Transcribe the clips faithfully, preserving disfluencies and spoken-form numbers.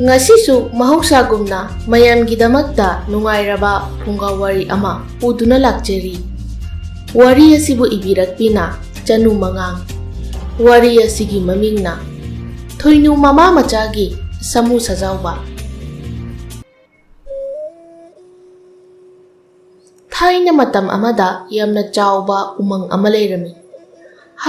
ꯉꯁꯤꯁꯨ ꯃꯍꯧꯁꯥꯒꯨꯝꯅ ꯃꯌꯥꯝꯒꯤꯗꯃꯛꯇ ꯅꯨꯡꯉꯥꯏꯔꯕ ꯐꯨꯡꯒꯥ ꯋꯥꯔꯤ ꯑꯃ ꯄꯨꯗꯨꯅ ꯂꯥꯛꯆꯔꯤ꯫ ꯋꯥꯔꯤ ꯑꯁꯤꯕꯨ ꯏꯕꯤꯔꯛꯄꯤꯅ ꯆꯅꯨ ꯃꯉꯥꯡ꯫ ꯋꯥꯔꯤ ꯑꯁꯤꯒꯤ ꯃꯃꯤꯡꯅ ꯊꯣꯏꯅꯨ ꯃꯃꯥ ꯃꯆꯥꯒꯤ ꯁꯥꯃꯨ ꯁꯖꯥꯎꯕ꯫ ꯊꯥꯏꯅ ꯃꯇꯝ ꯑꯃꯗ ꯌꯥꯝꯅ ꯆꯥꯎꯕ ꯎꯃꯪ ꯑꯃ ꯂꯩꯔꯝꯃꯤ꯫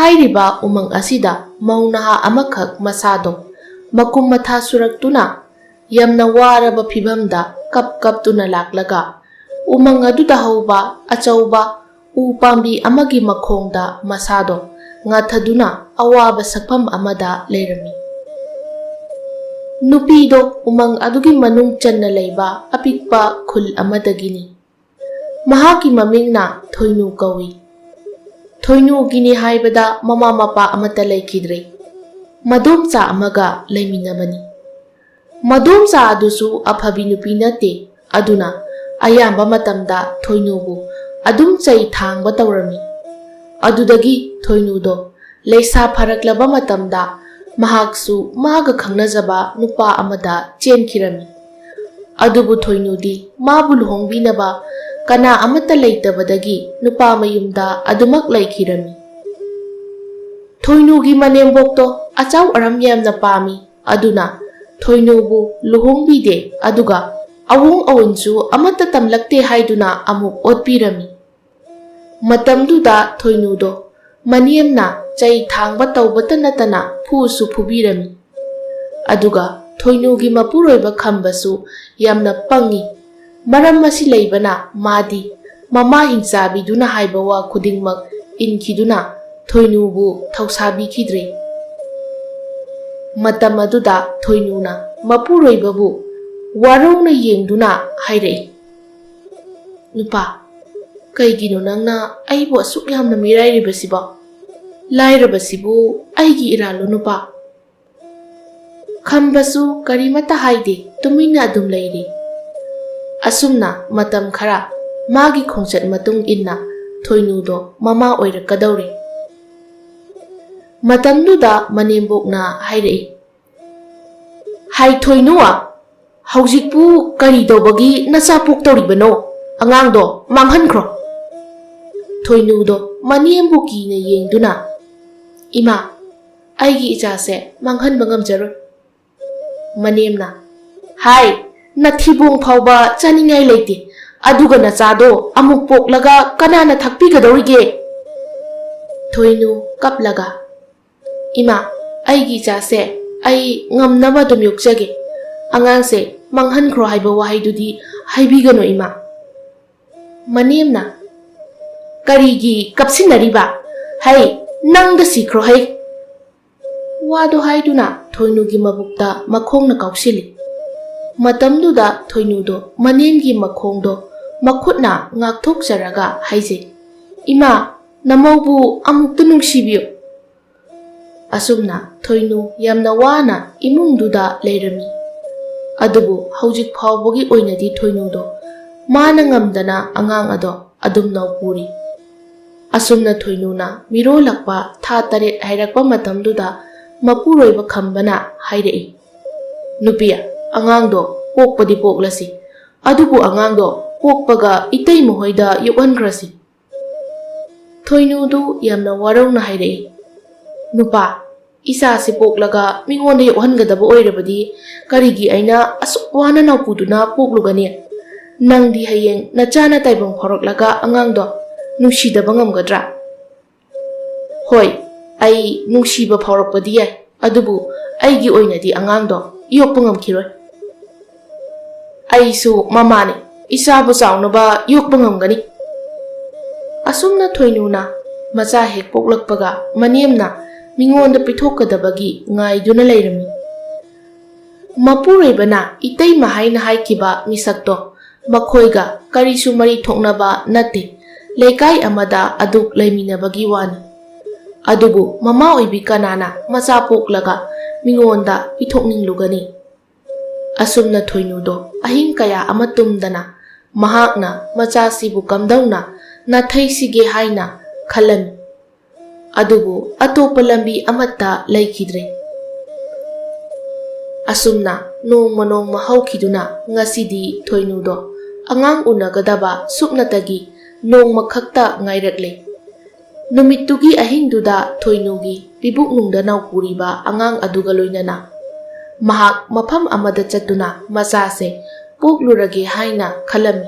ꯍꯥꯏꯔꯤꯕ ꯎꯃꯪ ꯑꯁꯤꯗ ꯃꯧ ꯅꯍꯥ ꯑꯃꯈꯛ ꯃꯁꯥꯗꯣ ꯃꯀꯨꯝ ꯃꯊꯥ ꯁꯨꯔꯛꯇꯨꯅ ꯌꯥꯝꯅ ꯋꯥꯔꯕ ꯐꯤꯚꯝꯗ ꯀꯞ ꯀꯞꯇꯨꯅ ꯂꯥꯛꯂꯒ ꯎꯃꯪ ꯑꯗꯨꯗ ꯍꯧꯕ ꯑꯆꯧꯕ ꯎ ꯄꯥꯝꯕꯤ ꯑꯃꯒꯤ ꯃꯈꯣꯡꯗ ꯃꯁꯥꯗꯣ ꯉꯥꯊꯗꯨꯅ ꯑꯋꯥꯕ ꯁꯛꯐꯝ ꯑꯃꯗ ꯂꯩꯔꯝꯃꯤ꯫ ꯅꯨꯄꯤꯗꯣ ꯎꯃꯪ ꯑꯗꯨꯒꯤ ꯃꯅꯨꯡ ꯆꯟꯅ ꯂꯩꯕ ꯑꯄꯤꯛꯄ ꯈꯨꯜ ꯑꯃꯗꯒꯤꯅꯤ꯫ ꯃꯍꯥꯛꯀꯤ ꯃꯃꯤꯡꯅ ꯊꯣꯏꯅꯨ ꯀꯧꯏ꯫ ꯊꯣꯏꯅꯨꯒꯤꯅꯤ ꯍꯥꯏꯕꯗ ꯃꯃꯥ ꯃꯄꯥ ꯑꯃꯠꯇ ꯂꯩꯈꯤꯗ꯭ꯔꯦ꯫ ꯃꯗꯣꯝꯆꯥ ꯑꯃꯒ ꯂꯩꯃꯤꯟꯅꯕꯅꯤ꯫ ꯃꯗꯣꯝꯆꯥ ꯑꯗꯨꯁꯨ ꯑꯐꯕꯤ ꯅꯨꯄꯤ ꯅꯠꯇꯦ, ꯑꯗꯨꯅ ꯑꯌꯥꯝꯕ ꯃꯇꯝꯗ ꯊꯣꯏꯅꯨꯕꯨ ꯑꯗꯨꯝ ꯆꯩ ꯊꯥꯡꯕ ꯇꯧꯔꯝꯃꯤ꯫ ꯑꯗꯨꯗꯒꯤ ꯊꯣꯏꯅꯨꯗꯣ ꯂꯩꯁꯥ ꯐꯔꯛꯂꯕ ꯃꯇꯝꯗ ꯃꯍꯥꯛꯁꯨ ꯃꯥꯒ ꯈꯪꯅꯖꯕ ꯅꯨꯄꯥ ꯑꯃꯗ ꯆꯦꯟꯈꯤꯔꯝꯃꯤ꯫ ꯑꯗꯨꯕꯨ ꯊꯣꯏꯅꯨꯗꯤ ꯃꯥꯕꯨ ꯂꯨꯍꯣꯡꯕꯤꯅꯕ ꯀꯅꯥ ꯑꯃꯠꯇ ꯂꯩꯇꯕꯗꯒꯤ ꯅꯨꯄꯥ ꯃꯌꯨꯝꯗ ꯑꯗꯨꯃꯛ ꯂꯩꯈꯤꯔꯝꯃꯤ꯫ ꯊꯣꯏꯅꯨꯒꯤ ꯃꯅꯦꯝꯕꯣꯛꯇꯣ ꯑꯆꯥꯎ ꯑꯔꯝ ꯌꯥꯝꯅ ꯄꯥꯝꯃꯤ꯫ ꯑꯗꯨꯅ ꯊꯣꯏꯅꯨꯕꯨ ꯂꯨꯍꯣꯡꯕꯤꯗꯦ, ꯑꯗꯨꯒ ꯑꯋꯣꯡ ꯑꯋꯨꯟꯁꯨ ꯑꯃꯠꯇ ꯇꯝꯂꯛꯇꯦ ꯍꯥꯏꯗꯨꯅ ꯑꯃꯨꯛ ꯑꯣꯠꯄꯤꯔꯝꯃꯤ꯫ ꯃꯇꯝꯗꯨꯗ ꯊꯣꯏꯅꯨꯗꯣ ꯃꯅꯦꯝꯅ ꯆꯩ ꯊꯥꯡꯕ ꯇꯧꯕꯇ ꯅꯠꯇꯅ ꯐꯨꯁꯨ ꯐꯨꯕꯤꯔꯝꯃꯤ꯫ ꯑꯗꯨꯒ ꯊꯣꯏꯅꯨꯒꯤ ꯃꯄꯨꯔꯣꯏꯕ ꯈꯝꯕꯁꯨ ꯌꯥꯝꯅ ꯄꯪꯉꯤ꯫ ꯃꯔꯝ ꯑꯁꯤ ꯂꯩꯕꯅ ꯃꯥꯗꯤ ꯃꯃꯥ ꯍꯤꯡꯆꯥꯕꯤꯗꯨꯅ ꯍꯥꯏꯕ ꯋꯥ ꯈꯨꯗꯤꯡꯃꯛ ꯏꯟꯈꯤꯗꯨꯅ ꯊꯣꯏꯅꯨꯕꯨ ꯊꯧꯁꯥꯕꯤꯈꯤꯗ꯭ꯔꯦ꯫ ꯃꯇꯝ ꯑꯗꯨꯗ ꯊꯣꯏꯅꯨꯅ ꯃꯄꯨꯔꯣꯏꯕꯕꯨ ꯋꯥꯔꯧꯅ ꯌꯦꯡꯗꯨꯅ ꯍꯥꯏꯔꯛꯏ, "ꯅꯨꯄꯥ, ꯀꯩꯒꯤꯅꯣ ꯅꯪꯅ ꯑꯩꯕꯨ ꯑꯁꯨꯛ ꯌꯥꯝꯅ ꯃꯤꯔꯥꯏꯔꯤꯕꯁꯤꯕꯣ? ꯂꯥꯏꯔꯕꯁꯤꯕꯨ ꯑꯩꯒꯤ ꯏꯔꯥꯜꯂꯣ ꯅꯨꯄꯥ?" ꯈꯝꯕꯁꯨ ꯀꯔꯤꯃꯠꯇ ꯍꯥꯏꯗꯦ, ꯇꯨꯃꯤꯟꯅ ꯑꯗꯨꯝ ꯂꯩꯔꯤ꯫ ꯑꯁꯨꯝꯅ ꯃꯇꯝ ꯈꯔ ꯃꯥꯒꯤ ꯈꯣꯡꯆꯠ ꯃꯇꯨꯡ ꯏꯟꯅ ꯊꯣꯏꯅꯨꯗꯣ ꯃꯃꯥ ꯑꯣꯏꯔꯛꯀꯗꯧꯔꯦ꯫ ꯃꯇꯝꯗꯨꯗ ꯃꯅꯦꯝꯕꯣꯛꯅ ꯍꯥꯏꯔꯛꯏ, "ꯍꯥꯏ ꯊꯣꯏꯅꯨ, ꯍꯧꯖꯤꯛꯄꯨ ꯀꯔꯤ ꯇꯧꯕꯒꯤ ꯅꯆꯥ ꯄꯣꯛꯇꯧꯔꯤꯕꯅꯣ? ꯑꯉꯥꯡꯗꯣ ꯃꯥꯡꯍꯟꯈ꯭ꯔꯣ!" ꯊꯣꯏꯅꯨꯗꯣ ꯃꯅꯦꯝꯕꯨ ꯀꯤꯅ ꯌꯦꯡꯗꯨꯅ, "ꯏꯃꯥ, ꯑꯩꯒꯤ ꯏꯆꯥꯁꯦ ꯃꯥꯡꯍꯟꯕ ꯉꯝꯖꯔꯣꯏ꯫" ꯃꯅꯦꯝꯅ, "ꯍꯥꯏ, ꯅꯊꯤꯕꯣꯡ ꯐꯥꯎꯕ ꯆꯥꯅꯤꯡꯉꯥꯏ ꯂꯩꯇꯦ, ꯑꯗꯨꯒ ꯅꯆꯥꯗꯣ ꯑꯃꯨꯛ ꯄꯣꯛꯂꯒ ꯀꯅꯥꯅ ꯊꯥꯛꯄꯤꯒꯗꯧꯔꯤꯒꯦ?" ꯊꯣꯏꯅꯨ ꯀꯞꯂꯒ, "ꯏꯃꯥ, ꯑꯩꯒꯤ ꯏꯆꯥꯁꯦ ꯑꯩ ꯉꯝꯅꯕ ꯑꯗꯨꯝ ꯌꯣꯛꯆꯒꯦ꯫ ꯑꯉꯥꯡꯁꯦ ꯃꯥꯡꯍꯟꯈ꯭ꯔꯣ ꯍꯥꯏꯕ ꯋꯥꯍꯩꯗꯨꯗꯤ ꯍꯥꯏꯕꯤꯒꯅꯨ, ꯏꯃꯥ꯫" ꯃꯅꯦꯝꯅ, "ꯀꯔꯤꯒꯤ ꯀꯞꯁꯤꯟꯅꯔꯤꯕ? ꯍꯩ, ꯅꯪꯗ ꯁꯤꯈ꯭ꯔꯣ ꯍꯩ!" ꯋꯥꯗꯣ ꯍꯥꯏꯗꯨꯅ ꯊꯣꯏꯅꯨꯒꯤ ꯃꯕꯨꯛꯇ ꯃꯈꯣꯡꯅ ꯀꯥꯎꯁꯤꯜꯂꯤ꯫ ꯃꯇꯝꯗꯨꯗ ꯊꯣꯏꯅꯨꯗꯣ ꯃꯅꯦꯝꯒꯤ ꯃꯈꯣꯡꯗꯣ ꯃꯈꯨꯠꯅ ꯉꯥꯛꯊꯣꯛꯆꯔꯒ ꯍꯥꯏꯖꯩ, "ꯏꯃꯥ, ꯅꯃꯧꯕꯨ ꯑꯃꯨꯛꯇ ꯅꯨꯡꯁꯤꯕꯤꯌꯨ꯫" ꯑꯁꯨꯝꯅ ꯊꯣꯏꯅꯨ ꯌꯥꯝꯅ ꯋꯥꯅ ꯏꯃꯨꯡꯗꯨꯗ ꯂꯩꯔꯝꯃꯤ꯫ ꯑꯗꯨꯕꯨ ꯍꯧꯖꯤꯛ ꯐꯥꯎꯕꯒꯤ ꯑꯣꯏꯅꯗꯤ ꯊꯣꯏꯅꯨꯗꯣ ꯃꯥꯅ ꯉꯝꯗꯅ ꯑꯉꯥꯡ ꯑꯗꯣ ꯑꯗꯨꯝ ꯅꯧꯄꯨꯔꯤ꯫ ꯑꯁꯨꯝꯅ ꯊꯣꯏꯅꯨꯅ ꯃꯤꯔꯣꯜꯂꯛꯄ ꯊꯥ ꯇꯔꯦꯠ ꯍꯥꯏꯔꯛꯄ ꯃꯇꯝꯗꯨꯗ ꯃꯄꯨꯔꯣꯏꯕ ꯈꯝꯕꯅ ꯍꯥꯏꯔꯛꯏ, "ꯅꯨꯄꯤ, ꯑꯉꯥꯡꯗꯣ ꯄꯣꯛꯄꯗꯤ ꯄꯣꯛꯂꯁꯤ, ꯑꯗꯨꯕꯨ ꯑꯉꯥꯡꯗꯣ ꯄꯣꯛꯄꯒ ꯏꯇꯩꯃ ꯍꯣꯏꯗ ꯌꯣꯛꯍꯟꯈ꯭ꯔꯁꯤ꯫" ꯊꯣꯏꯅꯨꯗꯨ ꯌꯥꯝꯅ ꯋꯥꯔꯧꯅ ꯍꯥꯏꯔꯛꯏ, "ꯅꯨꯄꯥ, ꯏꯆꯥꯁꯤ ꯄꯣꯛꯂꯒ ꯃꯤꯉꯣꯟꯗ ꯌꯣꯛꯍꯟꯒꯗꯕ ꯑꯣꯏꯔꯕꯗꯤ ꯀꯔꯤꯒꯤ ꯑꯩꯅ ꯑꯁꯨꯛ ꯋꯥꯅ ꯅꯧꯄꯨꯗꯨꯅ ꯄꯣꯛꯂꯨꯒꯅꯤ? ꯅꯪꯗꯤ ꯍꯌꯦꯡ ꯅꯆꯥꯅ ꯇꯥꯏꯕꯪ ꯐꯥꯎꯔꯛꯂꯒ ꯑꯉꯥꯡꯗꯣ ꯅꯨꯡꯁꯤꯗꯕ ꯉꯝꯒꯗ꯭ꯔꯥ?" "ꯍꯣꯏ, ꯑꯩ ꯅꯨꯡꯁꯤꯕ ꯐꯥꯎꯔꯛꯄꯗꯤ ꯌꯥꯏ, ꯑꯗꯨꯕꯨ ꯑꯩꯒꯤ ꯑꯣꯏꯅꯗꯤ ꯑꯉꯥꯡꯗꯣ ꯌꯣꯛꯄ ꯉꯝꯈꯤꯔꯣꯏ꯫ ꯑꯩꯁꯨ ꯃꯃꯥꯅꯤ, ꯏꯆꯥꯕꯨ ꯆꯥꯎꯅꯕ ꯌꯣꯛꯄ ꯉꯝꯒꯅꯤ꯫" ꯑꯁꯨꯝꯅ ꯊꯣꯏꯅꯨꯅ ꯃꯆꯥ ꯍꯦꯛ ꯄꯣꯛꯂꯛꯄꯒ ꯃꯅꯦꯝꯅ ꯃꯤꯉꯣꯟꯗ ꯄꯤꯊꯣꯛꯀꯗꯕꯒꯤ ꯉꯥꯏꯗꯨꯅ ꯂꯩꯔꯝꯃꯤ꯫ ꯃꯄꯨꯔꯣꯏꯕꯅ ꯏꯇꯩꯃ ꯍꯥꯏꯅ ꯍꯥꯏꯈꯤꯕ ꯃꯤꯁꯛꯇꯣ ꯃꯈꯣꯏꯒ ꯀꯔꯤꯁꯨ ꯃꯔꯤ ꯊꯣꯛꯅꯕ ꯅꯠꯇꯦ, ꯂꯩꯀꯥꯏ ꯑꯃꯗ ꯑꯗꯨꯛ ꯂꯩꯃꯤꯟꯅꯕꯒꯤ ꯋꯥꯅꯤ꯫ ꯑꯗꯨꯕꯨ ꯃꯃꯥ ꯑꯣꯏꯕꯤ ꯀꯅꯥꯅ ꯃꯆꯥ ꯄꯣꯛꯂꯒ ꯃꯤꯉꯣꯟꯗ ꯄꯤꯊꯣꯛꯅꯤꯡꯂꯨꯒꯅꯤ? ꯑꯁꯨꯝꯅ ꯊꯣꯏꯅꯨꯗꯣ ꯑꯍꯤꯡ ꯀꯌꯥ ꯑꯃ ꯇꯨꯝꯗꯅ ꯃꯍꯥꯛꯅ ꯃꯆꯥꯁꯤꯕꯨ ꯀꯝꯗꯧꯅ ꯅꯥꯊꯩꯁꯤꯒꯦ ꯍꯥꯏꯅ ꯈꯜꯂꯝꯃꯤ꯫ ꯑꯗꯨꯕꯨ ꯑꯇꯣꯞꯄ ꯂꯝꯕꯤ ꯑꯃꯠꯇ ꯂꯩꯈꯤꯗ꯭ꯔꯦ꯫ ꯑꯁꯨꯝꯅ ꯅꯣꯡꯃ ꯅꯣꯡꯃ ꯍꯧꯈꯤꯗꯨꯅ ꯉꯁꯤꯗꯤ ꯊꯣꯏꯅꯨꯗꯣ ꯑꯉꯥꯡ ꯎꯅꯒꯗꯕ ꯁꯨꯞꯅꯇꯒꯤ ꯅꯣꯡꯃꯈꯛꯇ ꯉꯥꯏꯔꯛꯂꯦ꯫ ꯅꯨꯃꯤꯠꯇꯨꯒꯤ ꯑꯍꯤꯡꯗꯨꯗ ꯊꯣꯏꯅꯨꯒꯤ ꯄꯤꯕꯨꯛꯅꯨꯡꯗ ꯅꯧꯄꯨꯔꯤꯕ ꯑꯉꯥꯡ ꯑꯗꯨꯒ ꯂꯣꯏꯅꯅ ꯃꯍꯥꯛ ꯃꯐꯝ ꯑꯃꯗ ꯆꯠꯇꯨꯅ ꯃꯆꯥꯁꯦ ꯄꯣꯛꯂꯨꯔꯒꯦ ꯍꯥꯏꯅ ꯈꯜꯂꯝꯃꯤ꯫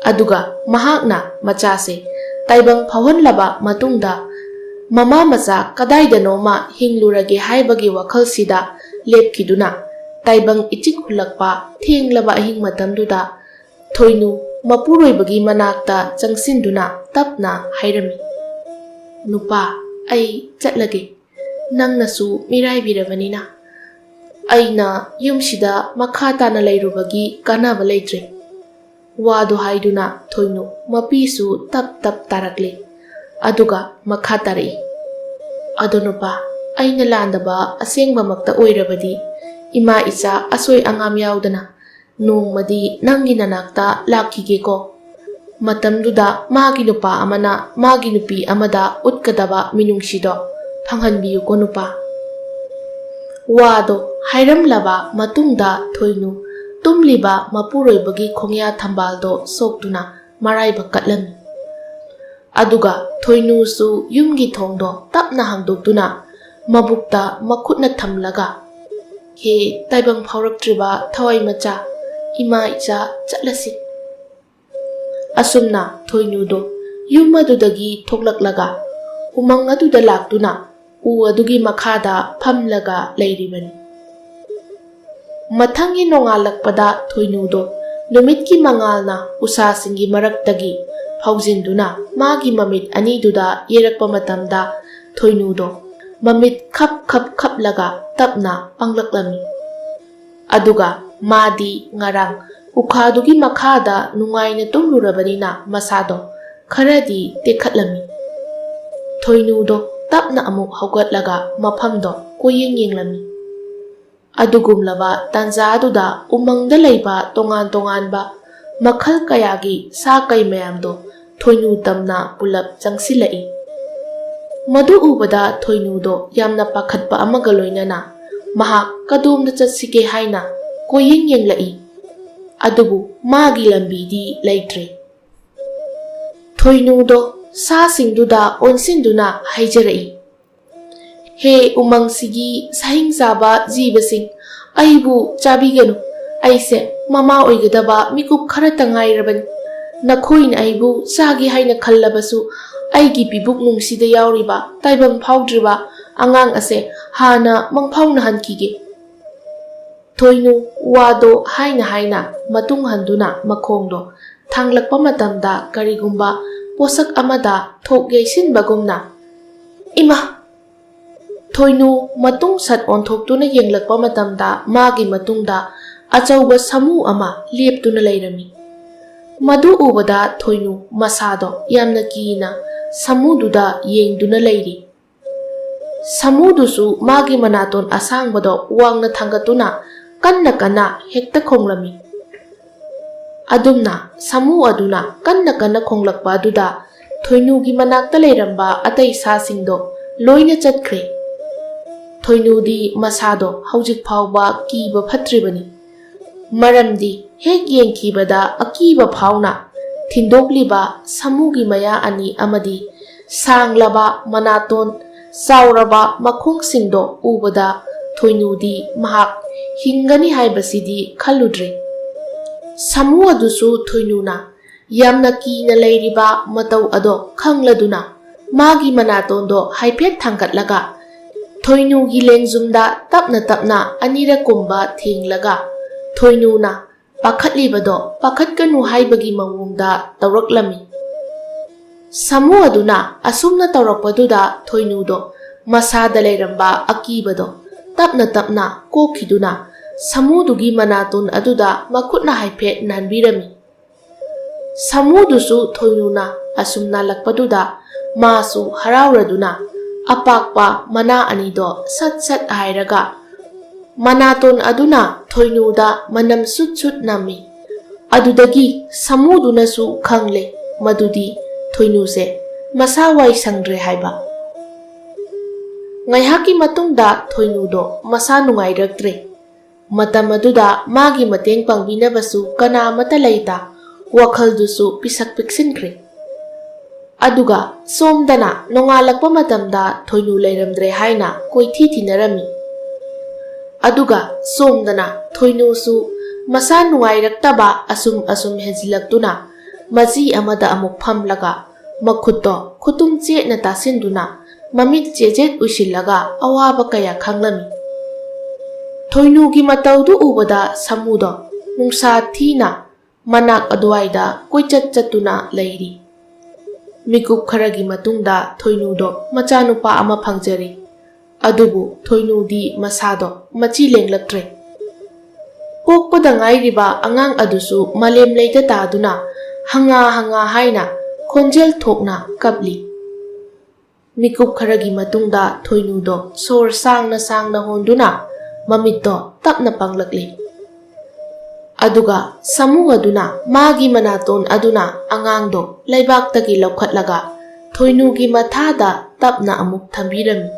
ꯑꯗꯨꯒ ꯃꯍꯥꯛꯅ ꯃꯆꯥꯁꯦ ꯇꯥꯏꯕꯪ ꯐꯥꯎꯍꯜꯂꯕ ꯃꯇꯨꯡꯗ ꯃꯃꯥ ꯃꯆꯥ ꯀꯗꯥꯏꯗꯅꯣꯃ ꯍꯤꯡꯂꯨꯔꯒꯦ ꯍꯥꯏꯕꯒꯤ ꯋꯥꯈꯜꯁꯤꯗ ꯂꯦꯞꯈꯤꯗꯨꯅ ꯇꯥꯏꯕꯪ ꯏꯆꯤꯛ ꯍꯨꯜꯂꯛꯄ ꯊꯦꯡꯂꯕ ꯑꯍꯤꯡ ꯃꯇꯝꯗꯨꯗ ꯊꯣꯏꯅꯨ ꯃꯄꯨꯔꯣꯏꯕꯒꯤ ꯃꯅꯥꯛꯇ ꯆꯪꯁꯤꯟꯗꯨꯅ ꯇꯞꯅ ꯍꯥꯏꯔꯝꯃꯤ, "ꯅꯨꯄꯥ, ꯑꯩ ꯆꯠꯂꯒꯦ꯫ ꯅꯪꯅꯁꯨ ꯃꯤꯔꯥꯏꯕꯤꯔꯕꯅꯤꯅ ꯑꯩꯅ ꯌꯨꯝꯁꯤꯗ ꯃꯈꯥ ꯇꯥꯅ ꯂꯩꯔꯨꯕꯒꯤ ꯀꯥꯟꯅꯕ ꯂꯩꯇ꯭ꯔꯦ꯫" ꯋꯥꯗꯨ ꯍꯥꯏꯗꯨꯅ ꯊꯣꯏꯅꯨ ꯃꯄꯤꯁꯨ ꯇꯞ ꯇꯞ ꯇꯥꯔꯛꯂꯦ꯫ ꯑꯗꯨꯒ ꯃꯈꯥ ꯇꯥꯔꯛꯏ, "ꯑꯗꯣ ꯅꯨꯄꯥ, ꯑꯩꯅ ꯂꯥꯟꯗꯕ ꯑꯁꯦꯡꯕꯃꯛꯇ ꯑꯣꯏꯔꯕꯗꯤ ꯏꯃꯥ ꯏꯆꯥ ꯑꯁꯣꯏ ꯑꯉꯥꯝ ꯌꯥꯎꯗꯅ ꯅꯣꯡꯃꯗꯤ ꯅꯪꯒꯤ ꯅꯅꯥꯛꯇ ꯂꯥꯛꯈꯤꯒꯦꯀꯣ꯫ ꯃꯇꯝꯗꯨꯗ ꯃꯥꯒꯤ ꯅꯨꯄꯥ ꯑꯃꯅ ꯃꯥꯒꯤ ꯅꯨꯄꯤ ꯑꯃꯗ ꯎꯠꯀꯗꯕ ꯃꯤꯅꯨꯡꯁꯤꯗꯣ ꯐꯪꯍꯟꯕꯤꯌꯨꯀꯣ ꯅꯨꯄꯥ꯫" ꯋꯥꯗꯣ ꯍꯥꯏꯔꯝꯂꯕ ꯃꯇꯨꯡꯗ ꯊꯣꯏꯅꯨ ꯇꯨꯝꯂꯤꯕ ꯃꯄꯨꯔꯣꯏꯕꯒꯤ ꯈꯣꯡꯌꯥ ꯊꯝꯕꯥꯜꯗꯣ ꯁꯣꯛꯇꯨꯅ ꯃꯔꯥꯏꯕꯛ ꯀꯠꯂꯝꯃꯤ꯫ ꯑꯗꯨꯒ ꯊꯣꯏꯅꯨꯁꯨ ꯌꯨꯝꯒꯤ ꯊꯣꯡꯗꯣ ꯇꯞꯅ ꯍꯥꯡꯗꯣꯛꯇꯨꯅ ꯃꯕꯨꯛꯇ ꯃꯈꯨꯠꯅ ꯊꯝꯂꯒ, "ꯍꯦ ꯇꯥꯏꯕꯪ ꯐꯥꯎꯔꯛꯇ꯭ꯔꯤꯕ ꯊꯋꯥꯏ ꯃꯆꯥ, ꯏꯃꯥ ꯏꯆꯥ ꯆꯠꯂꯁꯤ꯫" ꯑꯁꯨꯝꯅ ꯊꯣꯏꯅꯨꯗꯣ ꯌꯨꯝ ꯑꯗꯨꯗꯒꯤ ꯊꯣꯛꯂꯛꯂꯒ ꯎꯃꯪ ꯑꯗꯨꯗ ꯂꯥꯛꯇꯨꯅ ꯎ ꯑꯗꯨꯒꯤ ꯃꯈꯥꯗ ꯐꯝꯂꯒ ꯂꯩꯔꯤꯕꯅꯤ꯫ ꯃꯊꯪꯒꯤ ꯅꯣꯡꯉꯥꯜꯂꯛꯄꯗ ꯊꯣꯏꯅꯨꯗꯣ ꯅꯨꯃꯤꯠꯀꯤ ꯃꯉꯥꯜꯅ ꯎꯁꯥꯁꯤꯡꯒꯤ ꯃꯔꯛꯇꯒꯤ ꯐꯥꯎꯖꯤꯟꯗꯨꯅ ꯃꯥꯒꯤ ꯃꯃꯤꯠ ꯑꯅꯤꯗꯨꯗ ꯌꯦꯔꯛꯄ ꯃꯇꯝꯗ ꯊꯣꯏꯅꯨꯗꯣ ꯃꯃꯤꯠ ꯈꯞ ꯈꯞ ꯈꯞꯂꯒ ꯇꯞꯅ ꯄꯥꯡꯂꯛꯂꯝꯃꯤ꯫ ꯑꯗꯨꯒ ꯃꯥꯗꯤ ꯉꯔꯥꯡ ꯎꯈꯥꯗꯨꯒꯤ ꯃꯈꯥꯗ ꯅꯨꯡꯉꯥꯏꯅ ꯇꯨꯝꯂꯨꯔꯕꯅꯤꯅ ꯃꯁꯥꯗꯣ ꯈꯔꯗꯤ ꯇꯦꯛꯈꯠꯂꯝꯃꯤ꯫ ꯊꯣꯏꯅꯨꯗꯣ ꯇꯞꯅ ꯑꯃꯨꯛ ꯍꯧꯒꯠꯂꯒ ꯃꯐꯝꯗꯣ ꯀꯣꯏꯌꯦꯡ ꯌꯦꯡꯂꯝꯃꯤ꯫ ꯑꯗꯨꯒꯨꯝꯂꯕ ꯇꯥꯟꯖꯥꯗꯨꯗ ꯎꯃꯪꯗ ꯂꯩꯕ ꯇꯣꯉꯥꯟ ꯇꯣꯉꯥꯟꯕ ꯃꯈꯜ ꯀꯌꯥꯒꯤ ꯁꯥ ꯀꯩ ꯃꯌꯥꯝꯗꯣ ꯊꯣꯏꯅꯨ ꯇꯝꯅ ꯄꯨꯂꯞ ꯆꯪꯁꯤꯜꯂꯛꯏ꯫ ꯃꯗꯨ ꯎꯕꯗ ꯊꯣꯏꯅꯨꯗꯣ ꯌꯥꯝꯅ ꯄꯥꯈꯠꯄ ꯑꯃꯒ ꯂꯣꯏꯅꯅ ꯃꯍꯥꯛ ꯀꯗꯣꯝꯗ ꯆꯠꯁꯤꯒꯦ ꯍꯥꯏꯅ ꯀꯣꯏꯌꯦꯡ ꯌꯦꯡꯂꯛꯏ꯫ ꯑꯗꯨꯕꯨ ꯃꯥꯒꯤ ꯂꯝꯕꯤꯗꯤ ꯂꯩꯇ꯭ꯔꯦ꯫ ꯊꯣꯏꯅꯨꯗꯣ ꯁꯥꯁꯤꯡꯗꯨꯗ ꯑꯣꯟꯁꯤꯟꯗꯨꯅ ꯍꯥꯏꯖꯔꯛꯏ, "ꯍꯦ ꯎꯃꯪꯁꯤꯒꯤ ꯁꯥꯍꯤꯡ ꯆꯥꯕ ꯖꯤꯕꯁꯤꯡ, ꯑꯩꯕꯨ ꯆꯥꯕꯤꯒꯅꯨ꯫ ꯑꯩꯁꯦ ꯃꯃꯥ ꯑꯣꯏꯒꯗꯕ ꯃꯤꯀꯨꯞ ꯈꯔꯇ ꯉꯥꯏꯔꯕꯅꯤ꯫ ꯅꯈꯣꯏꯅ ꯑꯩꯕꯨ ꯆꯥꯒꯦ ꯍꯥꯏꯅ ꯈꯜꯂꯕꯁꯨ, ꯑꯩꯒꯤ ꯄꯤꯕꯨꯛ ꯅꯨꯡꯁꯤꯗ ꯌꯥꯎꯔꯤꯕ ꯇꯥꯏꯕꯪ ꯐꯥꯎꯗ꯭ꯔꯤꯕ ꯑꯉꯥꯡ ꯑꯁꯦ ꯍꯥꯟꯅ ꯃꯪꯐꯥꯎꯅꯍꯟꯈꯤꯒꯦ꯫" ꯊꯣꯏꯅꯨ ꯋꯥꯗꯣ ꯍꯥꯏꯅ ꯍꯥꯏꯅ ꯃꯇꯨꯡ ꯍꯟꯗꯨꯅ ꯃꯈꯣꯡꯗꯣ ꯊꯥꯡꯂꯛꯄ ꯃꯇꯝꯗ ꯀꯔꯤꯒꯨꯝꯕ ꯄꯣꯠꯁꯛ ꯑꯃꯗ ꯊꯣꯛ ꯌꯩꯁꯤꯟꯕꯒꯨꯝꯅ, "ꯏꯃꯥ!" ꯊꯣꯏꯅꯨ ꯃꯇꯨꯡ ꯁꯠ ꯑꯣꯟꯊꯣꯛꯇꯨꯅ ꯌꯦꯡꯂꯛꯄ ꯃꯇꯝꯗ ꯃꯥꯒꯤ ꯃꯇꯨꯡꯗ ꯑꯆꯧꯕ ꯁꯥꯃꯨ ꯑꯃ ꯂꯦꯞꯇꯨꯅ ꯂꯩꯔꯝꯃꯤ꯫ ꯃꯗꯨ ꯎꯕꯗ ꯊꯣꯏꯅꯨ ꯃꯁꯥꯗꯣ ꯌꯥꯝꯅ ꯀꯤꯅ ꯁꯥꯃꯨꯗꯨꯗ ꯌꯦꯡꯗꯨꯅ ꯂꯩꯔꯤ꯫ ꯁꯥꯃꯨꯗꯨꯁꯨ ꯃꯥꯒꯤ ꯃꯅꯥꯇꯣꯟ ꯑꯁꯥꯡꯕꯗꯣ ꯋꯥꯡꯅ ꯊꯥꯡꯒꯠꯇꯨꯅ ꯀꯟꯅ ꯀꯟꯅ ꯍꯦꯛꯇ ꯈꯣꯡꯂꯝꯃꯤ꯫ ꯑꯗꯨꯝꯅ ꯁꯥꯃꯨ ꯑꯗꯨꯅ ꯀꯟꯅ ꯀꯟꯅ ꯈꯣꯡꯂꯛꯄ ꯑꯗꯨꯗ ꯊꯣꯏꯅꯨꯒꯤ ꯃꯅꯥꯛꯇ ꯂꯩꯔꯝꯕ ꯑꯇꯩ ꯁꯥꯁꯤꯡꯗꯣ ꯂꯣꯏꯅ ꯆꯠꯈ꯭ꯔꯦ꯫ ꯊꯣꯏꯅꯨꯗꯤ ꯃꯁꯥꯗꯣ ꯍꯧꯖꯤꯛ ꯐꯥꯎꯕ ꯀꯤꯕ ꯐꯠꯇ꯭ꯔꯤꯕꯅꯤ꯫ ꯃꯔꯝꯗꯤ ꯍꯦꯛ ꯌꯦꯡꯈꯤꯕꯗ ꯑꯀꯤꯕ ꯐꯥꯎꯅ ꯊꯤꯟꯗꯣꯛꯂꯤꯕ ꯁꯥꯃꯨꯒꯤ ꯃꯌꯥ ꯑꯅꯤ ꯑꯃꯗꯤ ꯁꯥꯡꯂꯕ ꯃꯅꯥꯇꯣꯟ, ꯆꯥꯎꯔꯕ ꯃꯈꯣꯡꯁꯤꯡꯗꯣ ꯎꯕꯗ ꯊꯣꯏꯅꯨꯗꯤ ꯃꯍꯥꯛ ꯍꯤꯡꯒꯅꯤ ꯍꯥꯏꯕꯁꯤꯗꯤ ꯈꯜꯂꯨꯗ꯭ꯔꯦ꯫ ꯁꯥꯃꯨ ꯑꯗꯨꯁꯨ ꯊꯣꯏꯅꯨꯅ ꯌꯥꯝꯅ ꯀꯤꯅ ꯂꯩꯔꯤꯕ ꯃꯇꯧ ꯑꯗꯣ ꯈꯪꯂꯗꯨꯅ ꯃꯥꯒꯤ ꯃꯅꯥꯇꯣꯟꯗꯣ ꯍꯥꯏꯐꯦꯠ ꯊꯥꯡꯒꯠꯂꯒ ꯊꯣꯏꯅꯨꯒꯤ ꯂꯦꯡꯖꯨꯝꯗ ꯇꯞꯅ ꯇꯞꯅ ꯑꯅꯤꯔꯛ ꯀꯨꯝꯕ ꯊꯦꯡꯂꯒ ꯊꯣꯏꯅꯨꯅ ꯄꯥꯈꯠꯂꯤꯕꯗꯣ ꯄꯥꯈꯠꯀꯅꯨ ꯍꯥꯏꯕꯒꯤ ꯃꯑꯣꯡꯗ ꯇꯧꯔꯛꯂꯝꯃꯤ꯫ ꯁꯥꯃꯨ ꯑꯗꯨꯅ ꯑꯁꯨꯝꯅ ꯇꯧꯔꯛꯄꯗꯨꯗ ꯊꯣꯏꯅꯨꯗꯣ ꯃꯁꯥꯗ ꯂꯩꯔꯝꯕ ꯑꯀꯤꯕꯗꯣ ꯇꯞꯅ ꯇꯞꯅ ꯀꯣꯛꯈꯤꯗꯨꯅ ꯁꯥꯃꯨꯗꯨꯒꯤ ꯃꯅꯥꯇꯣꯟ ꯑꯗꯨꯗ ꯃꯈꯨꯠꯅ ꯍꯥꯏꯐꯦꯠ ꯅꯥꯟꯕꯤꯔꯝꯃꯤ꯫ ꯁꯥꯃꯨꯗꯨꯁꯨ ꯊꯣꯏꯅꯨꯅ ꯑꯁꯨꯝ ꯅꯥꯜꯂꯛꯄꯗꯨꯗ ꯃꯥꯁꯨ ꯍꯔꯥꯎꯔꯗꯨꯅ ꯑꯄꯥꯛꯄ ꯃꯅꯥ ꯑꯅꯤꯗꯣ ꯁꯠ ꯁꯠ ꯍꯥꯏꯔꯒ ꯃꯅꯥꯇꯣꯟ ꯑꯗꯨꯅ ꯊꯣꯏꯅꯨꯗ ꯃꯅꯝ ꯁꯨꯠ ꯁꯨꯠ ꯅꯝꯃꯤ꯫ ꯑꯗꯨꯗꯒꯤ ꯁꯥꯃꯨꯗꯨꯅꯁꯨ ꯈꯪꯂꯦ ꯃꯗꯨꯗꯤ ꯊꯣꯏꯅꯨꯁꯦ ꯃꯁꯥ ꯋꯥꯏ ꯁꯪꯗ꯭ꯔꯦ ꯍꯥꯏꯕ꯫ ꯉꯥꯏꯍꯥꯛꯀꯤ ꯃꯇꯨꯡꯗ ꯊꯣꯏꯅꯨꯗꯣ ꯃꯁꯥ ꯅꯨꯡꯉꯥꯏꯔꯛꯇ꯭ꯔꯦ꯫ ꯃꯇꯝ ꯑꯗꯨꯗ ꯃꯥꯒꯤ ꯃꯇꯦꯡ ꯄꯥꯡꯕꯤꯅꯕꯁꯨ ꯀꯅꯥ ꯑꯃꯠꯇ ꯂꯩꯇ, ꯋꯥꯈꯜꯗꯨꯁꯨ ꯄꯤꯁꯛ ꯄꯤꯛꯁꯤꯟꯈ꯭ꯔꯦ꯫ ꯑꯗꯨꯒ ꯁꯣꯝꯗꯅ ꯅꯣꯡꯉꯥꯜꯂꯛꯄ ꯃꯇꯝꯗ ꯊꯣꯏꯅꯨ ꯂꯩꯔꯝꯗ꯭ꯔꯦ ꯍꯥꯏꯅ ꯀꯣꯏꯊꯤ ꯊꯤꯅꯔꯝꯃꯤ꯫ ꯑꯗꯨꯒ ꯁꯣꯝꯗꯅ ꯊꯣꯏꯅꯨꯁꯨ ꯃꯁꯥ ꯅꯨꯡꯉꯥꯏꯔꯛꯇꯕ ꯑꯁꯨꯝ ꯑꯁꯨꯝ ꯍꯦꯟꯖꯤꯜꯂꯛꯇꯨꯅ ꯃꯆꯤ ꯑꯃꯗ ꯑꯃꯨꯛ ꯐꯝꯂꯒ ꯃꯈꯨꯠꯇꯣ ꯈꯨꯇꯨꯝ ꯆꯦꯠꯅ ꯇꯥꯁꯤꯟꯗꯨꯅ ꯃꯃꯤꯠ ꯆꯦꯖꯦꯠ ꯎꯏꯁꯤꯜꯂꯒ ꯑꯋꯥꯕ ꯀꯌꯥ ꯈꯥꯡꯂꯝꯃꯤ꯫ ꯊꯣꯏꯅꯨꯒꯤ ꯃꯇꯧꯗꯨ ꯎꯕꯗ ꯁꯥꯃꯨꯗꯣ ꯅꯨꯡꯁꯥ ꯊꯤꯅ ꯃꯅꯥꯛ ꯑꯗꯨꯋꯥꯏꯗ ꯀꯣꯏꯆꯠ ꯆꯠꯇꯨꯅ ꯂꯩꯔꯤ꯫ ꯃꯤꯀꯨꯞ ꯈꯔꯒꯤ ꯃꯇꯨꯡꯗ ꯊꯣꯏꯅꯨꯗꯣ ꯃꯆꯥꯅꯨꯄꯥ ꯑꯃ ꯐꯪꯖꯔꯤ꯫ ꯑꯗꯨꯕꯨ ꯊꯣꯏꯅꯨꯗꯤ ꯃꯁꯥꯗꯣ ꯃꯆꯤ ꯂꯦꯡꯂꯛꯇ꯭ꯔꯦ꯫ ꯄꯣꯛꯄꯗ ꯉꯥꯏꯔꯤꯕ ꯑꯉꯥꯡ ꯑꯗꯨꯁꯨ ꯃꯥꯂꯦꯝ ꯂꯩꯗ ꯇꯥꯗꯨꯅ ꯍꯪꯉꯥ ꯍꯪꯉꯥ ꯍꯥꯏꯅ ꯈꯣꯟꯖꯦꯜ ꯊꯣꯛꯅ ꯀꯞꯂꯤ꯫ ꯃꯤꯀꯨꯞ ꯈꯔꯒꯤ ꯃꯇꯨꯡꯗ ꯊꯣꯏꯅꯨꯗꯣ ꯁꯣꯔ ꯁꯥꯡꯅ ꯁꯥꯡꯅ ꯍꯣꯟꯗꯨꯅ ꯃꯃꯤꯠꯇꯣ ꯇꯞꯅ ꯄꯥꯡꯂꯛꯂꯤ꯫ ꯑꯗꯨꯒ ꯁꯥꯃꯨ ꯑꯗꯨꯅ ꯃꯥꯒꯤ ꯃꯅꯥꯇꯣꯟ ꯑꯗꯨꯅ ꯑꯉꯥꯡꯗꯣ ꯂꯩꯕꯥꯛꯇꯒꯤ ꯂꯧꯈꯠꯂꯒ ꯊꯣꯏꯅꯨꯒꯤ ꯃꯊꯥꯗ ꯇꯞꯅ ꯑꯃꯨꯛ ꯊꯝꯕꯤꯔꯝꯃꯤ꯫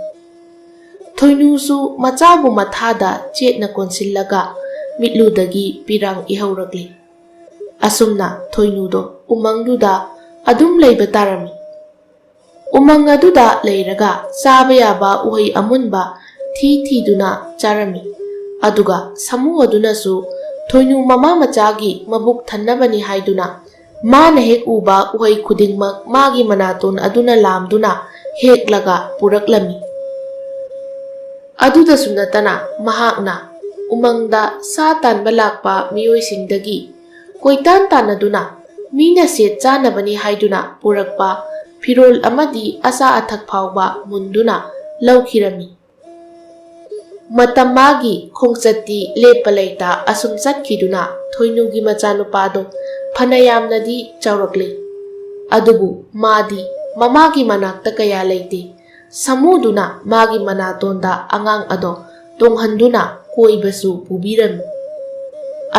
ꯊꯣꯏꯅꯨꯁꯨ ꯃꯆꯥꯕꯨ ꯃꯊꯥꯗ ꯆꯦꯠꯅ ꯀꯣꯟꯁꯤꯜꯂꯒ ꯃꯤꯠꯂꯨꯗꯒꯤ ꯄꯤꯔꯥꯡ ꯏꯍꯧꯔꯛꯂꯤ꯫ ꯑꯁꯨꯝꯅ ꯊꯣꯏꯅꯨꯗꯣ ꯎꯃꯪꯗꯨꯗ ꯑꯗꯨꯝ ꯂꯩꯕ ꯇꯥꯔꯝꯃꯤ꯫ ꯎꯃꯪ ꯑꯗꯨꯗ ꯂꯩꯔꯒ ꯆꯥꯕ ꯌꯥꯕ ꯎꯍꯩ ꯑꯃꯨꯟꯕ ꯊꯤ ꯊꯤꯗꯨꯅ ꯆꯥꯔꯝꯃꯤ꯫ ꯑꯗꯨꯒ ꯁꯥꯃꯨ ꯑꯗꯨꯅꯁꯨ ꯊꯣꯏꯅꯨ ꯃꯃꯥ ꯃꯆꯥꯒꯤ ꯃꯕꯨꯛ ꯊꯟꯅꯕꯅꯤ ꯍꯥꯏꯗꯨꯅ ꯃꯥꯅ ꯍꯦꯛ ꯎꯕ ꯎꯍꯩ ꯈꯨꯗꯤꯡꯃꯛ ꯃꯥꯒꯤ ꯃꯅꯥꯇꯣꯟ ꯑꯗꯨꯅ ꯂꯥꯝꯗꯨꯅ ꯍꯦꯛꯂꯒ ꯄꯨꯔꯛꯂꯝꯃꯤ꯫ ꯑꯗꯨꯗꯁꯨ ꯅꯠꯇꯅ ꯃꯍꯥꯛꯅ ꯎꯃꯪꯗ ꯁꯥ ꯇꯥꯟꯕ ꯂꯥꯛꯄ ꯃꯤꯑꯣꯏꯁꯤꯡꯗꯒꯤ ꯀꯣꯏꯇꯥꯟ ꯇꯥꯟꯅꯗꯨꯅ ꯃꯤꯅ ꯁꯦꯠ ꯆꯥꯅꯕꯅꯤ ꯍꯥꯏꯗꯨꯅ ꯄꯨꯔꯛꯄ ꯐꯤꯔꯣꯜ ꯑꯃꯗꯤ ꯑꯆꯥ ꯑꯊꯛ ꯐꯥꯎꯕ ꯃꯨꯟꯗꯨꯅ ꯂꯧꯈꯤꯔꯝꯃꯤ꯫ ꯃꯇꯝ ꯃꯥꯒꯤ ꯈꯣꯡꯆꯠꯇꯤ ꯂꯦꯞꯄ ꯂꯩꯇ ꯑꯁꯨꯝ ꯆꯠꯈꯤꯗꯨꯅ ꯊꯣꯏꯅꯨꯒꯤ ꯃꯆꯥꯅꯨꯄꯥꯗꯣ ꯐꯅ ꯌꯥꯝꯅꯗꯤ ꯆꯥꯎꯔꯛꯂꯤ꯫ ꯑꯗꯨꯕꯨ ꯃꯥꯗꯤ ꯃꯃꯥꯒꯤ ꯃꯅꯥꯛꯇ ꯀꯌꯥ ꯂꯩꯇꯦ꯫ ꯁꯥꯃꯨꯗꯨꯅ ꯃꯥꯒꯤ ꯃꯅꯥꯇꯣꯟꯗ ꯑꯉꯥꯡ ꯑꯗꯣ ꯇꯣꯡꯍꯟꯗꯨꯅ ꯀꯣꯏꯕꯁꯨ ꯄꯨꯕꯤꯔꯝꯃꯤ꯫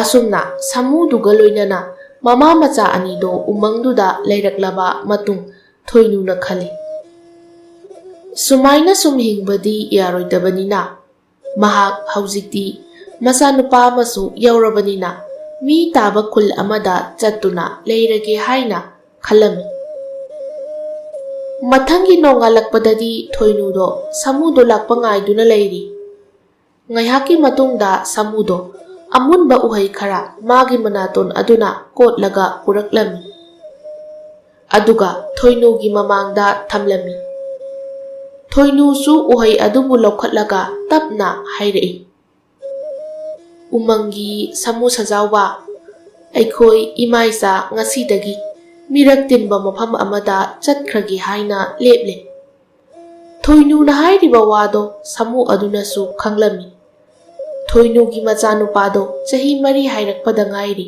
ꯑꯁꯨꯝꯅ ꯁꯥꯃꯨꯗꯨꯒ ꯂꯣꯏꯅꯅ ꯃꯃꯥ ꯃꯆꯥ ꯑꯅꯤꯗꯣ ꯎꯃꯪꯗꯨꯗ ꯂꯩꯔꯛꯂꯕ ꯃꯇꯨꯡ ꯊꯣꯏꯅꯨꯅ ꯈꯜꯂꯤ, ꯁꯨꯃꯥꯏꯅ ꯁꯨꯝ ꯍꯤꯡꯕꯗꯤ ꯌꯥꯔꯣꯏꯗꯕꯅꯤꯅ, ꯃꯍꯥꯛ ꯍꯧꯖꯤꯛꯇꯤ ꯃꯆꯥꯅꯨꯄꯥ ꯑꯃꯁꯨ ꯌꯥꯎꯔꯕꯅꯤꯅ, ꯃꯤ ꯇꯥꯕ ꯈꯨꯜ ꯑꯃꯗ ꯆꯠꯇꯨꯅ ꯂꯩꯔꯒꯦ ꯍꯥꯏꯅ ꯈꯜꯂꯝꯃꯤ꯫ ꯃꯊꯪꯒꯤ ꯅꯣꯡꯉꯥꯜꯂꯛꯄꯗꯗꯤ ꯊꯣꯏꯅꯨꯗꯣ ꯁꯥꯃꯨꯗꯣ ꯂꯥꯛꯄ ꯉꯥꯏꯗꯨꯅ ꯂꯩꯔꯤ꯫ ꯉꯥꯏꯍꯥꯛꯀꯤ ꯃꯇꯨꯡꯗ ꯁꯥꯃꯨꯗꯣ ꯑꯃꯨꯟꯕ ꯎꯍꯩ ꯈꯔ ꯃꯥꯒꯤ ꯃꯅꯥꯇꯣꯟ ꯑꯗꯨꯅ ꯀꯣꯠꯂꯒ ꯄꯨꯔꯛꯂꯝꯃꯤ꯫ ꯑꯗꯨꯒ ꯊꯣꯏꯅꯨꯒꯤ ꯃꯃꯥꯡꯗ ꯊꯝꯂꯝꯃꯤ꯫ ꯊꯣꯏꯅꯨꯁꯨ ꯎꯍꯩ ꯑꯗꯨꯕꯨ ꯂꯧꯈꯠꯂꯒ ꯇꯞꯅ ꯍꯥꯏꯔꯛꯏ, "ꯎꯃꯪꯒꯤ ꯁꯥꯃꯨ ꯁꯖꯥꯎꯕ, ꯑꯩꯈꯣꯏ ꯏꯃꯥ ꯏꯆꯥ ꯉꯁꯤꯗꯒꯤ ꯃꯤꯔꯛ ꯇꯤꯟꯕ ꯃꯐꯝ ꯑꯃꯗ ꯆꯠꯈ꯭ꯔꯒꯦ ꯍꯥꯏꯅ ꯂꯦꯞꯂꯦ꯫" ꯊꯣꯏꯅꯨꯅ ꯍꯥꯏꯔꯤꯕ ꯋꯥꯗꯣ ꯁꯥꯃꯨ ꯑꯗꯨꯅꯁꯨ ꯈꯪꯂꯝꯃꯤ꯫ ꯊꯣꯏꯅꯨꯒꯤ ꯃꯆꯥꯅꯨꯄꯥꯗꯣ ꯆꯍꯤ ꯃꯔꯤ ꯍꯥꯏꯔꯛꯄꯗ ꯉꯥꯏꯔꯤ꯫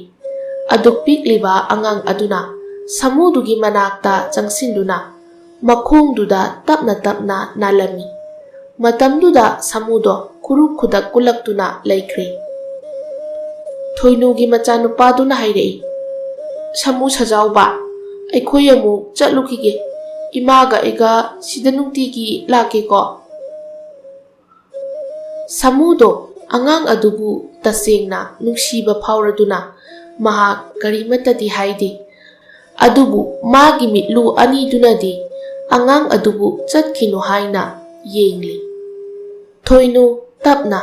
ꯑꯗꯨꯛ ꯄꯤꯛꯂꯤꯕ ꯑꯉꯥꯡ ꯑꯗꯨꯅ ꯁꯥꯃꯨꯗꯨꯒꯤ ꯃꯅꯥꯛꯇ ꯆꯪꯁꯤꯟꯗꯨꯅ ꯃꯈꯣꯡꯗꯨꯗ ꯇꯞꯅ ꯇꯞꯅ ꯅꯥꯜꯂꯝꯃꯤ꯫ ꯃꯇꯝꯗꯨꯗ ꯁꯥꯃꯨꯗꯣ ꯈꯨꯔꯨ ꯈꯨꯗꯛ ꯀꯨꯜꯂꯛꯇꯨꯅ ꯂꯩꯈ꯭ꯔꯦ꯫ ꯊꯣꯏꯅꯨꯒꯤ ꯃꯆꯥꯅꯨꯄꯥꯗꯨꯅ ꯍꯥꯏꯔꯛꯏ, "ꯁꯥꯃꯨ ꯁꯖꯥꯎꯕ, ꯑꯩꯈꯣꯏ ꯑꯃꯨꯛ ꯆꯠꯂꯨꯈꯤꯒꯦ꯫ ꯏꯃꯥꯒ ꯑꯩꯒ ꯁꯤꯗ ꯅꯨꯡꯇꯤꯒꯤ ꯂꯥꯛꯀꯦꯀꯣ?" ꯁꯥꯃꯨꯗꯣ ꯑꯉꯥꯡ ꯑꯗꯨꯕꯨ ꯇꯁꯦꯡꯅ ꯅꯨꯡꯁꯤꯕ ꯐꯥꯎꯔꯗꯨꯅ ꯃꯍꯥꯛ ꯀꯔꯤꯃꯠꯇꯗꯤ ꯍꯥꯏꯗꯦ꯫ ꯑꯗꯨꯕꯨ ꯃꯥꯒꯤ ꯃꯤꯠꯂꯨ ꯑꯅꯤꯗꯨꯅꯗꯤ ꯑꯉꯥꯡ ꯑꯗꯨꯕꯨ ꯆꯠꯈꯤꯅꯨ ꯍꯥꯏꯅ ꯌꯦꯡꯂꯤ꯫ ꯊꯣꯏꯅꯨ ꯇꯞꯅ,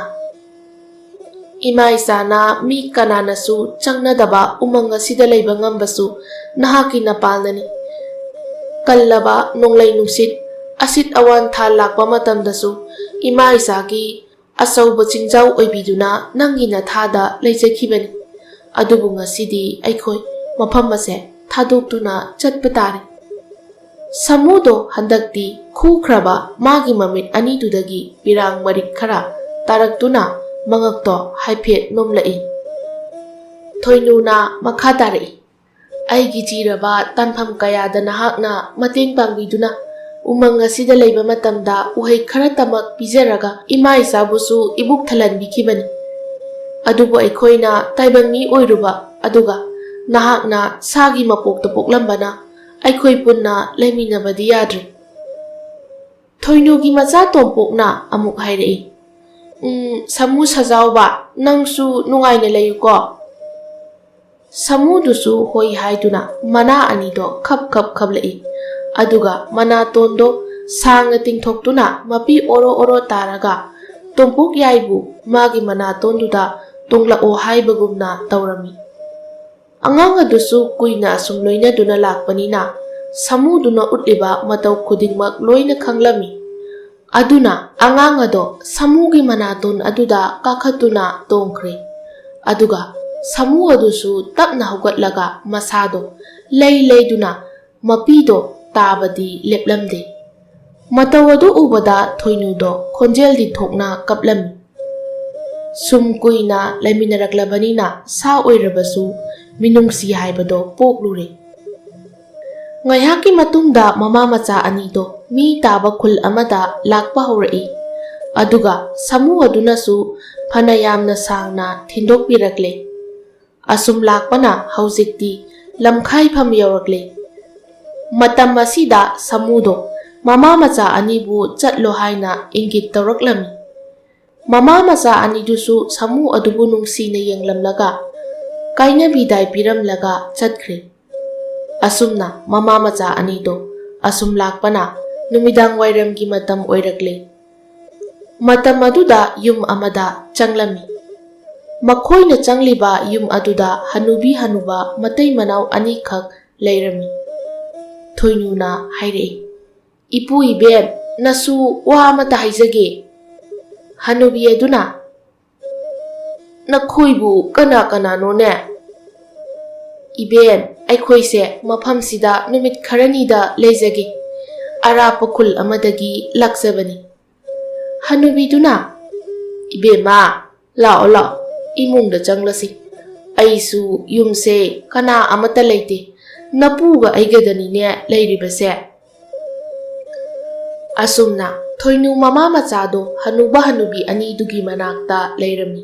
"ꯏꯃꯥ ꯏꯆꯥꯅ ꯃꯤ ꯀꯅꯥꯅꯁꯨ ꯆꯪꯅꯗꯕ ꯎꯃꯪ ꯑꯁꯤꯗ ꯂꯩꯕ ꯉꯝꯕꯁꯨ ꯅꯍꯥꯛꯀꯤ ꯅꯄꯥꯜꯅꯅꯤ꯫ ꯀꯜꯂꯕ ꯅꯣꯡꯂꯩ ꯅꯨꯡꯁꯤꯠ, ꯑꯁꯤꯠ ꯑꯋꯥꯟ ꯊꯥ ꯂꯥꯛꯄ ꯃꯇꯝꯗꯁꯨ ꯏꯃꯥ ꯏꯆꯥꯒꯤ ꯑꯆꯧꯕ ꯆꯤꯡꯖꯥꯎ ꯑꯣꯏꯕꯤꯗꯨꯅ ꯅꯪꯒꯤ ꯅꯊꯥꯗ ꯂꯩꯖꯈꯤꯕꯅꯤ꯫ ꯑꯗꯨꯕꯨ ꯉꯁꯤꯗꯤ ꯑꯩꯈꯣꯏ ꯃꯐꯝ ꯑꯁꯦ ꯊꯥꯗꯣꯛꯇꯨꯅ ꯆꯠꯄ ꯇꯥꯔꯦ꯫" ꯁꯥꯃꯨꯗꯣ ꯍꯟꯗꯛꯇꯤ ꯈꯨꯈ꯭ꯔꯕ ꯃꯥꯒꯤ ꯃꯃꯤꯠ ꯑꯅꯤꯗꯨꯗꯒꯤ ꯄꯤꯔꯥꯡ ꯃꯔꯤꯛ ꯈꯔ ꯇꯥꯔꯛꯇꯨꯅ ꯃꯉꯛꯇꯣ ꯍꯥꯏꯐꯦꯠ ꯅꯣꯝꯂꯛꯏ꯫ ꯊꯣꯏꯅꯨꯅ ꯃꯈꯥ ꯇꯥꯔꯛꯏ, "ꯑꯩꯒꯤ ꯆꯤꯔꯕ ꯇꯥꯟꯐꯝ ꯀꯌꯥꯗ ꯅꯍꯥꯛꯅ ꯃꯇꯦꯡ ꯄꯥꯡꯕꯤꯗꯨꯅ ꯎꯃꯪ ꯑꯁꯤꯗ ꯂꯩꯕ ꯃꯇꯝꯗ ꯎꯍꯩ ꯈꯔꯇꯃꯛ ꯄꯤꯖꯔꯒ ꯏꯃꯥ ꯏꯆꯥꯕꯨꯁꯨ ꯏꯕꯨꯛ ꯊꯜꯍꯟꯕꯤꯈꯤꯕꯅꯤ꯫ ꯑꯗꯨꯕꯨ ꯑꯩꯈꯣꯏꯅ ꯇꯥꯏꯕꯪ ꯃꯤ ꯑꯣꯏꯔꯨꯕ ꯑꯗꯨꯒ ꯅꯍꯥꯛꯅ ꯁꯥꯒꯤ ꯃꯄꯣꯛꯇ ꯄꯣꯛꯂꯝꯕꯅ ꯑꯩꯈꯣꯏ ꯄꯨꯟꯅ ꯂꯩꯃꯤꯟꯅꯕꯗꯤ ꯌꯥꯗ꯭ꯔꯦ꯫" ꯊꯣꯏꯅꯨꯒꯤ ꯃꯆꯥ ꯇꯣꯝꯄꯣꯛꯅ ꯑꯃꯨꯛ ꯍꯥꯏꯔꯛꯏ, "ꯎꯝ, ꯁꯥꯃꯨ ꯁꯖꯥꯎꯕ, ꯅꯪꯁꯨ ꯅꯨꯡꯉꯥꯏꯅ ꯂꯩꯌꯨꯀꯣ꯫" ꯁꯥꯃꯨꯗꯨꯁꯨ ꯍꯣꯏ ꯍꯥꯏꯗꯨꯅ ꯃꯅꯥ ꯑꯅꯤꯗꯣ ꯈꯞ ꯈꯞ ꯈꯞꯂꯛꯏ꯫ ꯑꯗꯨꯒ ꯃꯅꯥꯇꯣꯟꯗꯣ ꯁꯥꯡꯅ ꯇꯤꯡꯊꯣꯛꯇꯨꯅ ꯃꯄꯤ ꯑꯣꯔꯣ ꯑꯣꯔꯣ ꯇꯥꯔꯒ ꯇꯣꯝꯄꯣꯛ ꯌꯥꯏꯕꯨ ꯃꯥꯒꯤ ꯃꯅꯥꯇꯣꯟꯗꯨꯗ ꯇꯣꯡꯂꯛꯑꯣ ꯍꯥꯏꯕꯒꯨꯝꯅ ꯇꯧꯔꯝꯃꯤ꯫ ꯑꯉꯥꯡ ꯑꯗꯨꯁꯨ ꯀꯨꯏꯅ ꯑꯁꯨꯝ ꯂꯣꯏꯅꯗꯨꯅ ꯂꯥꯛꯄꯅꯤꯅ ꯁꯥꯃꯨꯗꯨꯅ ꯎꯠꯂꯤꯕ ꯃꯇꯧ ꯈꯨꯗꯤꯡꯃꯛ ꯂꯣꯏꯅ ꯈꯪꯂꯝꯃꯤ꯫ ꯑꯗꯨꯅ ꯑꯉꯥꯡ ꯑꯗꯣ ꯁꯥꯃꯨꯒꯤ ꯃꯅꯥꯇꯣꯟ ꯑꯗꯨꯗ ꯀꯥꯈꯠꯇꯨꯅ ꯇꯣꯡꯈ꯭ꯔꯦ꯫ ꯑꯗꯨꯒ ꯁꯥꯃꯨ ꯑꯗꯨꯁꯨ ꯇꯞꯅ ꯍꯧꯒꯠꯂꯒ ꯃꯁꯥꯗꯣ ꯂꯩ ꯂꯩꯗꯨꯅ ꯃꯄꯤꯗꯣ ꯇꯥꯕꯗꯤ ꯂꯦꯞꯂꯝꯗꯦ꯫ ꯃꯇꯧ ꯑꯗꯨ ꯎꯕꯗ ꯊꯣꯏꯅꯨꯗꯣ ꯈꯣꯟꯖꯦꯜꯗꯤ ꯊꯣꯛꯅ ꯀꯞꯂꯝꯃꯤ꯫ ꯁꯨꯝ ꯀꯨꯏꯅ ꯂꯩꯃꯤꯟꯅꯔꯛꯂꯕꯅꯤꯅ ꯁꯥ ꯑꯣꯏꯔꯕꯁꯨ ꯃꯤꯅꯨꯡꯁꯤ ꯍꯥꯏꯕꯗꯣ ꯄꯣꯛꯂꯨꯔꯦ꯫ ꯉꯥꯏꯍꯥꯛꯀꯤ ꯃꯇꯨꯡꯗ ꯃꯃꯥ ꯃꯆꯥ ꯑꯅꯤꯗꯣ ꯃꯤ ꯇꯥꯕ ꯈꯨꯜ ꯑꯃꯗ ꯂꯥꯛꯄ ꯍꯧꯔꯛꯏ꯫ ꯑꯗꯨꯒ ꯁꯥꯃꯨ ꯑꯗꯨꯅꯁꯨ ꯐꯅ ꯌꯥꯝꯅ ꯁꯥꯡꯅ ꯊꯤꯟꯗꯣꯛꯄꯤꯔꯛꯂꯦ꯫ ꯑꯁꯨꯝ ꯂꯥꯛꯄꯅ ꯍꯧꯖꯤꯛꯇꯤ ꯂꯝꯈꯥꯏꯐꯝ ꯌꯧꯔꯛꯂꯦ꯫ ꯃꯇꯝ ꯑꯁꯤꯗ ꯁꯥꯃꯨꯗꯣ ꯃꯃꯥ ꯃꯆꯥ ꯑꯅꯤꯕꯨ ꯆꯠꯂꯣ ꯍꯥꯏꯅ ꯏꯪꯒꯤꯠ ꯇꯧꯔꯛꯂꯝꯃꯤ꯫ ꯃꯃꯥ ꯃꯆꯥ ꯑꯅꯤꯗꯨꯁꯨ ꯁꯥꯃꯨ ꯑꯗꯨꯕꯨ ꯅꯨꯡꯁꯤꯅ ꯌꯦꯡꯂꯝꯂꯒ ꯀꯥꯏꯅꯕꯤꯗꯥꯏ ꯄꯤꯔꯝꯂꯒ ꯆꯠꯈ꯭ꯔꯦ꯫ ꯑꯁꯨꯝꯅ ꯃꯃꯥ ꯃꯆꯥ ꯑꯅꯤꯗꯣ ꯑꯁꯨꯝ ꯂꯥꯛꯄꯅ ꯅꯨꯃꯤꯗꯥꯡ ꯋꯥꯏꯔꯝꯒꯤ ꯃꯇꯝ ꯑꯣꯏꯔꯛꯂꯦ꯫ ꯃꯇꯝ ꯑꯗꯨꯗ ꯌꯨꯝ ꯑꯃꯗ ꯆꯪꯂꯝꯃꯤ꯫ ꯃꯈꯣꯏꯅ ꯆꯪꯂꯤꯕ ꯌꯨꯝ ꯑꯗꯨꯗ ꯍꯅꯨꯕꯤ ꯍꯅꯨꯕ ꯃꯇꯩ ꯃꯅꯥꯎ ꯑꯅꯤꯈꯛ ꯂꯩꯔꯝꯃꯤ꯫ ꯊꯣꯏꯅꯨꯅ ꯍꯥꯏꯔꯛꯏ, "ꯏꯄꯨ ꯏꯕꯦꯟ, ꯅꯁꯨ ꯋꯥ ꯑꯃꯇ ꯍꯥꯏꯖꯒꯦ꯫" ꯍꯅꯨꯕꯤ ꯑꯗꯨꯅ, "ꯅꯈꯣꯏꯕꯨ ꯀꯅꯥ ꯀꯅꯥꯅꯣꯅꯦ?" "ꯏꯕꯦꯟ, ꯑꯩꯈꯣꯏꯁꯦ ꯃꯐꯝꯁꯤꯗ ꯅꯨꯃꯤꯠ ꯈꯔꯅꯤꯗ ꯂꯩꯖꯒꯦ꯫ ꯑꯔꯥꯞꯄ ꯈꯨꯜ ꯑꯃꯗꯒꯤ ꯂꯥꯛꯆꯕꯅꯤ꯫" ꯍꯅꯨꯕꯤꯗꯨꯅ, "ꯏꯕꯦꯝꯃ, ꯂꯥꯛꯑꯣ ꯂꯥꯛꯑꯣ, ꯏꯃꯨꯡꯗ ꯆꯪꯂꯁꯤ꯫ ꯑꯩꯁꯨ ꯌꯨꯝꯁꯦ ꯀꯅꯥ ꯑꯃꯠꯇ ꯂꯩꯇꯦ꯫ ꯅꯄꯨꯒ ꯑꯩꯒꯗꯅꯤꯅꯦ ꯂꯩꯔꯤꯕꯁꯦ꯫" ꯑꯁꯨꯝꯅ ꯊꯣꯏꯅꯨ ꯃꯃꯥ ꯃꯆꯥꯗꯣ ꯍꯅꯨꯕ ꯍꯅꯨꯕꯤ ꯑꯅꯤꯗꯨꯒꯤ ꯃꯅꯥꯛꯇ ꯂꯩꯔꯝꯃꯤ꯫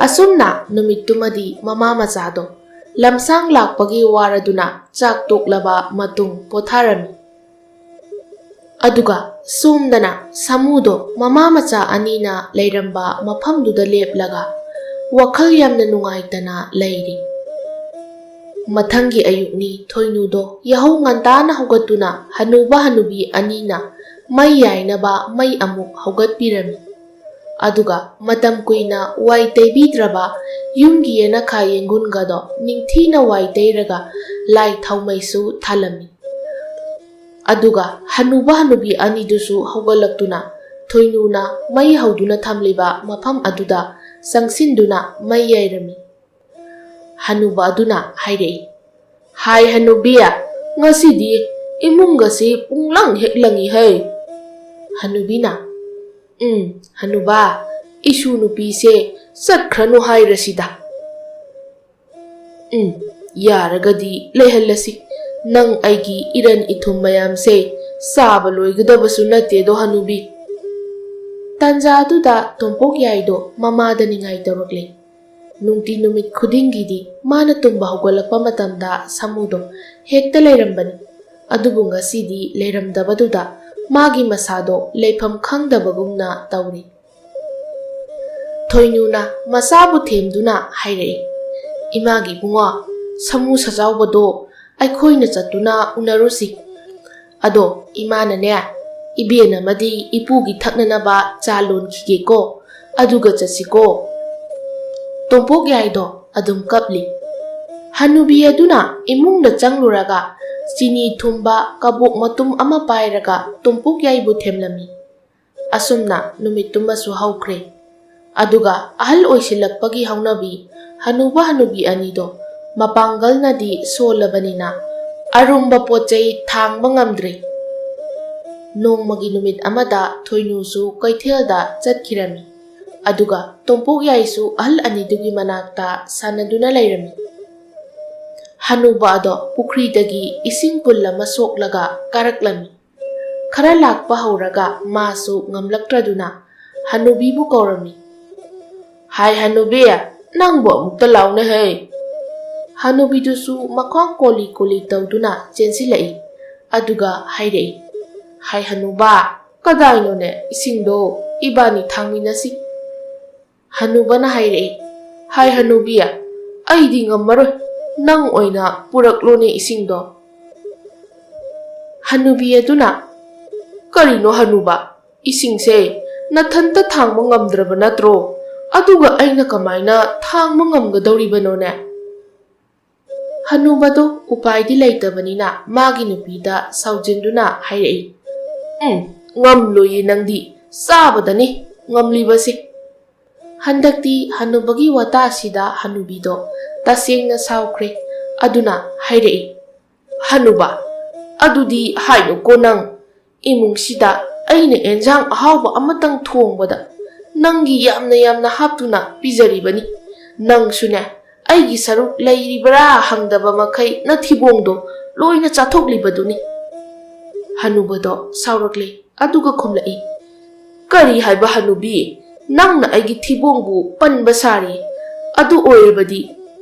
ꯑꯁꯨꯝꯅ ꯅꯨꯃꯤꯠꯇꯨꯃꯗꯤ ꯃꯃꯥ ꯃꯆꯥꯗꯣ ꯂꯝꯁꯥꯡ ꯂꯥꯛꯄꯒꯤ ꯋꯥꯔꯗꯨꯅ ꯆꯥꯛ ꯇꯣꯛꯂꯕ ꯃꯇꯨꯡ ꯄꯣꯊꯥꯔꯝꯃꯤ꯫ ꯑꯗꯨꯒ ꯁꯣꯝꯗꯅ ꯁꯥꯃꯨꯗꯣ ꯃꯃꯥ ꯃꯆꯥ ꯑꯅꯤꯅ ꯂꯩꯔꯝꯕ ꯃꯐꯝꯗꯨꯗ ꯂꯦꯞꯂꯒ ꯋꯥꯈꯜ ꯌꯥꯝꯅ ꯅꯨꯡꯉꯥꯏꯇꯅ ꯂꯩꯔꯤ꯫ ꯃꯊꯪꯒꯤ ꯑꯌꯨꯛꯅꯤ꯫ ꯊꯣꯏꯅꯨꯗꯣ ꯌꯥꯍꯧ ꯉꯟꯇꯥꯅ ꯍꯧꯒꯠꯇꯨꯅ ꯍꯅꯨꯕ ꯍꯅꯨꯕꯤ ꯑꯅꯤꯅ ꯃꯩ ꯌꯥꯏꯅꯕ ꯃꯩ ꯑꯃꯨꯛ ꯍꯧꯒꯠꯄꯤꯔꯝꯃꯤ꯫ ꯑꯗꯨꯒ ꯃꯇꯝ ꯀꯨꯏꯅ ꯋꯥꯏ ꯇꯩꯕꯤꯗ꯭ꯔꯕ ꯌꯨꯝꯒꯤ ꯌꯦꯅꯈꯥ ꯌꯦꯡꯒꯨꯟꯒꯗꯣ ꯅꯤꯡꯊꯤꯅ ꯋꯥꯏ ꯇꯩꯔꯒ ꯂꯥꯏ ꯊꯥꯎꯃꯩꯁꯨ ꯊꯥꯂꯝꯃꯤ꯫ ꯑꯗꯨꯒ ꯍꯅꯨꯕ ꯍꯅꯨꯕꯤ ꯑꯅꯤꯗꯨꯁꯨ ꯍꯧꯒꯠꯂꯛꯇꯨꯅ ꯊꯣꯏꯅꯨꯅ ꯃꯩ ꯍꯧꯗꯨꯅ ꯊꯝꯂꯤꯕ ꯃꯐꯝ ꯑꯗꯨꯗ ꯆꯪꯁꯤꯟꯗꯨꯅ ꯃꯩ ꯌꯥꯏꯔꯝꯃꯤ꯫ ꯍꯅꯨꯕ ꯑꯗꯨꯅ ꯍꯥꯏꯔꯛꯏ, "ꯍꯥꯏ ꯍꯅꯨꯕꯤ, ꯉꯁꯤꯗꯤ ꯏꯃꯨꯡꯒꯁꯤ ꯄꯨꯡꯂꯪ ꯍꯦꯛ ꯂꯪꯏ ꯍꯩ!" ꯍꯅꯨꯕꯤꯅ, "ꯎꯝ, ꯍꯅꯨꯕ, ꯏꯁꯨ ꯅꯨꯄꯤꯁꯦ ꯆꯠꯈ꯭ꯔꯅꯨ ꯍꯥꯏꯔꯁꯤꯗ꯫ ꯎꯝ, ꯌꯥꯔꯒꯗꯤ ꯂꯩꯍꯜꯂꯁꯤ꯫ ꯅꯪ ꯑꯩꯒꯤ ꯏꯔꯟ ꯏꯊꯨꯝ ꯃꯌꯥꯝꯁꯦ ꯆꯥꯕ ꯂꯣꯏꯒꯗꯕꯁꯨ ꯅꯠꯇꯦꯗꯣ ꯍꯅꯨꯕꯤ!" ꯇꯥꯟꯖꯥꯗꯨꯗ ꯇꯣꯝꯄꯣꯛ ꯌꯥꯏꯗꯣ ꯃꯃꯥꯗ ꯅꯤꯡꯉꯥꯏ ꯇꯧꯔꯛꯂꯦ꯫ ꯅꯨꯡꯇꯤ ꯅꯨꯃꯤꯠ ꯈꯨꯗꯤꯡꯒꯤꯗꯤ ꯃꯥꯅ ꯇꯨꯝꯕ ꯍꯧꯒꯠꯂꯛꯄ ꯃꯇꯝꯗ ꯁꯥꯃꯨꯗꯣ ꯍꯦꯛꯇ ꯂꯩꯔꯝꯕꯅꯤ꯫ ꯑꯗꯨꯕꯨ ꯉꯁꯤꯗꯤ ꯂꯩꯔꯝꯗꯕꯗꯨꯗ ꯃꯥꯒꯤ ꯃꯁꯥꯗꯣ ꯂꯩꯐꯝ ꯈꯪꯗꯕꯒꯨꯝꯅ ꯇꯧꯔꯤ꯫ ꯊꯣꯏꯅꯨꯅ ꯃꯆꯥꯕꯨ ꯊꯦꯝꯗꯨꯅ ꯍꯥꯏꯔꯛꯏ, "ꯏꯃꯥꯒꯤ ꯏꯕꯨꯡꯉꯣ, ꯁꯥꯃꯨ ꯁꯖꯥꯎꯕꯗꯣ ꯑꯩꯈꯣꯏꯅ ꯆꯠꯇꯨꯅ ꯎꯅꯔꯨꯁꯤ꯫ ꯑꯗꯣ ꯏꯃꯥꯅꯅꯦ, ꯏꯕꯦꯟ ꯑꯃꯗꯤ ꯏꯄꯨꯒꯤ ꯊꯛꯅꯅꯕ ꯆꯥ ꯂꯣꯟꯈꯤꯒꯦꯀꯣ, ꯑꯗꯨꯒ ꯆꯠꯁꯤꯀꯣ꯫" ꯇꯣꯝꯄꯣꯛ ꯌꯥꯏꯗꯣ ꯑꯗꯨꯝ ꯀꯞꯂꯤ꯫ ꯍꯅꯨꯕꯤ ꯑꯗꯨꯅ ꯏꯃꯨꯡꯗ ꯆꯪꯂꯨꯔꯒ ꯆꯤꯅꯤ ꯊꯨꯝꯕ ꯀꯕꯣꯛ ꯃꯇꯨꯝ ꯑꯃ ꯄꯥꯏꯔꯒ ꯇꯣꯝꯄꯣꯛ ꯌꯥꯏꯕꯨ ꯊꯦꯝꯂꯝꯃꯤ꯫ ꯑꯁꯨꯝꯅ ꯅꯨꯃꯤꯠꯇꯨꯃꯁꯨ ꯍꯧꯈ꯭ꯔꯦ꯫ ꯑꯗꯨꯒ ꯑꯍꯜ ꯑꯣꯏꯁꯤꯜꯂꯛꯄꯒꯤ ꯍꯧꯅꯕꯤ ꯍꯅꯨꯕ ꯍꯅꯨꯕꯤ ꯑꯅꯤꯗꯣ ꯃꯄꯥꯡꯒꯜꯅꯗꯤ ꯁꯣꯜꯂꯕꯅꯤꯅ ꯑꯔꯨꯝꯕ ꯄꯣꯠ ꯆꯩ ꯊꯥꯡꯕ ꯉꯝꯗ꯭ꯔꯦ꯫ ꯅꯣꯡꯃꯒꯤ ꯅꯨꯃꯤꯠ ꯑꯃꯗ ꯊꯣꯏꯅꯨꯁꯨ ꯀꯩꯊꯦꯜꯗ ꯆꯠꯈꯤꯔꯝꯃꯤ꯫ ꯑꯗꯨꯒ ꯇꯣꯝꯄꯣꯛ ꯌꯥꯏꯁꯨ ꯑꯍꯜ ꯑꯅꯤꯗꯨꯒꯤ ꯃꯅꯥꯛꯇ ꯁꯥꯟꯅꯗꯨꯅ ꯂꯩꯔꯝꯃꯤ꯫ ꯍꯅꯨꯕ ꯑꯗꯣ ꯄꯨꯈ꯭ꯔꯤꯗꯒꯤ ꯏꯁꯤꯡ ꯄꯨꯜ ꯑꯃ ꯁꯣꯛꯂꯒ ꯀꯥꯔꯛꯂꯝꯃꯤ꯫ ꯈꯔ ꯂꯥꯛꯄ ꯍꯧꯔꯒ ꯃꯥꯁꯨ ꯉꯝꯂꯛꯇ꯭ꯔꯗꯨꯅ ꯍꯅꯨꯕꯤꯕꯨ ꯀꯧꯔꯝꯃꯤ꯫ "ꯍꯥꯏ ꯍꯅꯨꯕꯤ, ꯅꯪꯕꯨ ꯑꯃꯨꯛꯇ ꯂꯥꯎꯅꯦ ꯍꯦ!" ꯍꯅꯨꯕꯤꯗꯨꯁꯨ ꯃꯈ꯭ꯋꯥꯡ ꯀꯣꯂꯤ ꯀꯣꯂꯤ ꯇꯧꯗꯨꯅ ꯆꯦꯟꯁꯤꯜꯂꯛꯏ꯫ ꯑꯗꯨꯒ ꯍꯥꯏꯔꯛꯏ, "ꯍꯥꯏ ꯍꯅꯨꯕ, ꯀꯗꯥꯏꯅꯣꯅꯦ ꯏꯁꯤꯡꯗꯣ? ꯏꯕꯥꯅꯤ ꯊꯥꯡꯃꯤꯟꯅꯁꯤ꯫" ꯍꯅꯨꯕꯅ ꯍꯥꯏꯔꯛꯏ, "ꯍꯥꯏ ꯍꯅꯨꯕꯤ, ꯑꯩꯗꯤ ꯉꯝꯃꯔꯣꯏ, ꯅꯪ ꯑꯣꯏꯅ ꯄꯨꯔꯛꯂꯣꯅꯦ ꯏꯁꯤꯡꯗꯣ꯫" ꯍꯅꯨꯕꯤ ꯑꯗꯨꯅ, "ꯀꯔꯤꯅꯣ ꯍꯅꯨꯕ, ꯏꯁꯤꯡꯁꯦ ꯅꯊꯟꯇ ꯊꯥꯡꯕ ꯉꯝꯗ꯭ꯔꯕ ꯅꯠꯇ꯭ꯔꯣ? ꯑꯗꯨꯒ ꯑꯩꯅ ꯀꯃꯥꯏꯅ ꯊꯥꯡꯕ ꯉꯝꯒꯗꯧꯔꯤꯕꯅꯣꯅꯦ?" ꯍꯅꯨꯕꯗꯣ ꯎꯄꯥꯏꯗꯤ ꯂꯩꯇꯕꯅꯤꯅ ꯃꯥꯒꯤ ꯅꯨꯄꯤꯗ ꯁꯥꯎꯖꯤꯟꯗꯨꯅ ꯍꯥꯏꯔꯛꯏ, "ꯎꯝ, ꯉꯝꯂꯣꯏꯌꯦ ꯅꯪꯗꯤ, ꯆꯥꯕꯗꯅꯤ ꯉꯝꯂꯤꯕꯁꯦ꯫" ꯍꯟꯗꯛꯇꯤ ꯍꯅꯨꯕꯒꯤ ꯋꯥꯇꯥꯁꯤꯗ ꯍꯅꯨꯕꯤꯗꯣ ꯇꯁꯦꯡꯅ ꯁꯥꯎꯈ꯭ꯔꯦ꯫ ꯑꯗꯨꯅ ꯍꯥꯏꯔꯛꯏ, "ꯍꯅꯨꯕ, ꯑꯗꯨꯗꯤ ꯍꯥꯏꯅꯨꯀꯣ ꯅꯪ꯫ ꯏꯃꯨꯡꯁꯤꯗ ꯑꯩꯅ ꯑꯦꯟꯖꯥꯡ ꯑꯍꯥꯎꯕ ꯑꯃꯇꯪ ꯊꯣꯡꯕꯗ ꯅꯪꯒꯤ ꯌꯥꯝꯅ ꯌꯥꯝꯅ ꯍꯥꯞꯇꯨꯅ ꯄꯤꯖꯔꯤꯕꯅꯤ꯫ ꯅꯪꯁꯨꯅꯦ, ꯑꯩꯒꯤ ꯁꯔꯨꯛ ꯂꯩꯔꯤꯕ꯭ꯔꯥ ꯍꯪꯗꯕ ꯃꯈꯩ ꯅꯊꯤꯕꯣꯡꯗꯣ ꯂꯣꯏꯅ ꯆꯥꯊꯣꯛꯂꯤꯕꯗꯨꯅꯤ꯫" ꯍꯅꯨꯕꯗꯣ ꯁꯥꯎꯔꯛꯂꯦ, ꯑꯗꯨꯒ ꯈꯨꯝꯂꯛꯏ, "ꯀꯔꯤ ꯍꯥꯏꯕ ꯍꯅꯨꯕꯤ? ꯅꯪꯅ ꯑꯩꯒꯤ ꯊꯤꯕꯣꯡꯕꯨ ꯄꯟꯕ ꯁꯥꯔꯤ꯫ ꯑꯗꯨ ꯑꯣꯏꯔꯕꯗꯤ꯫"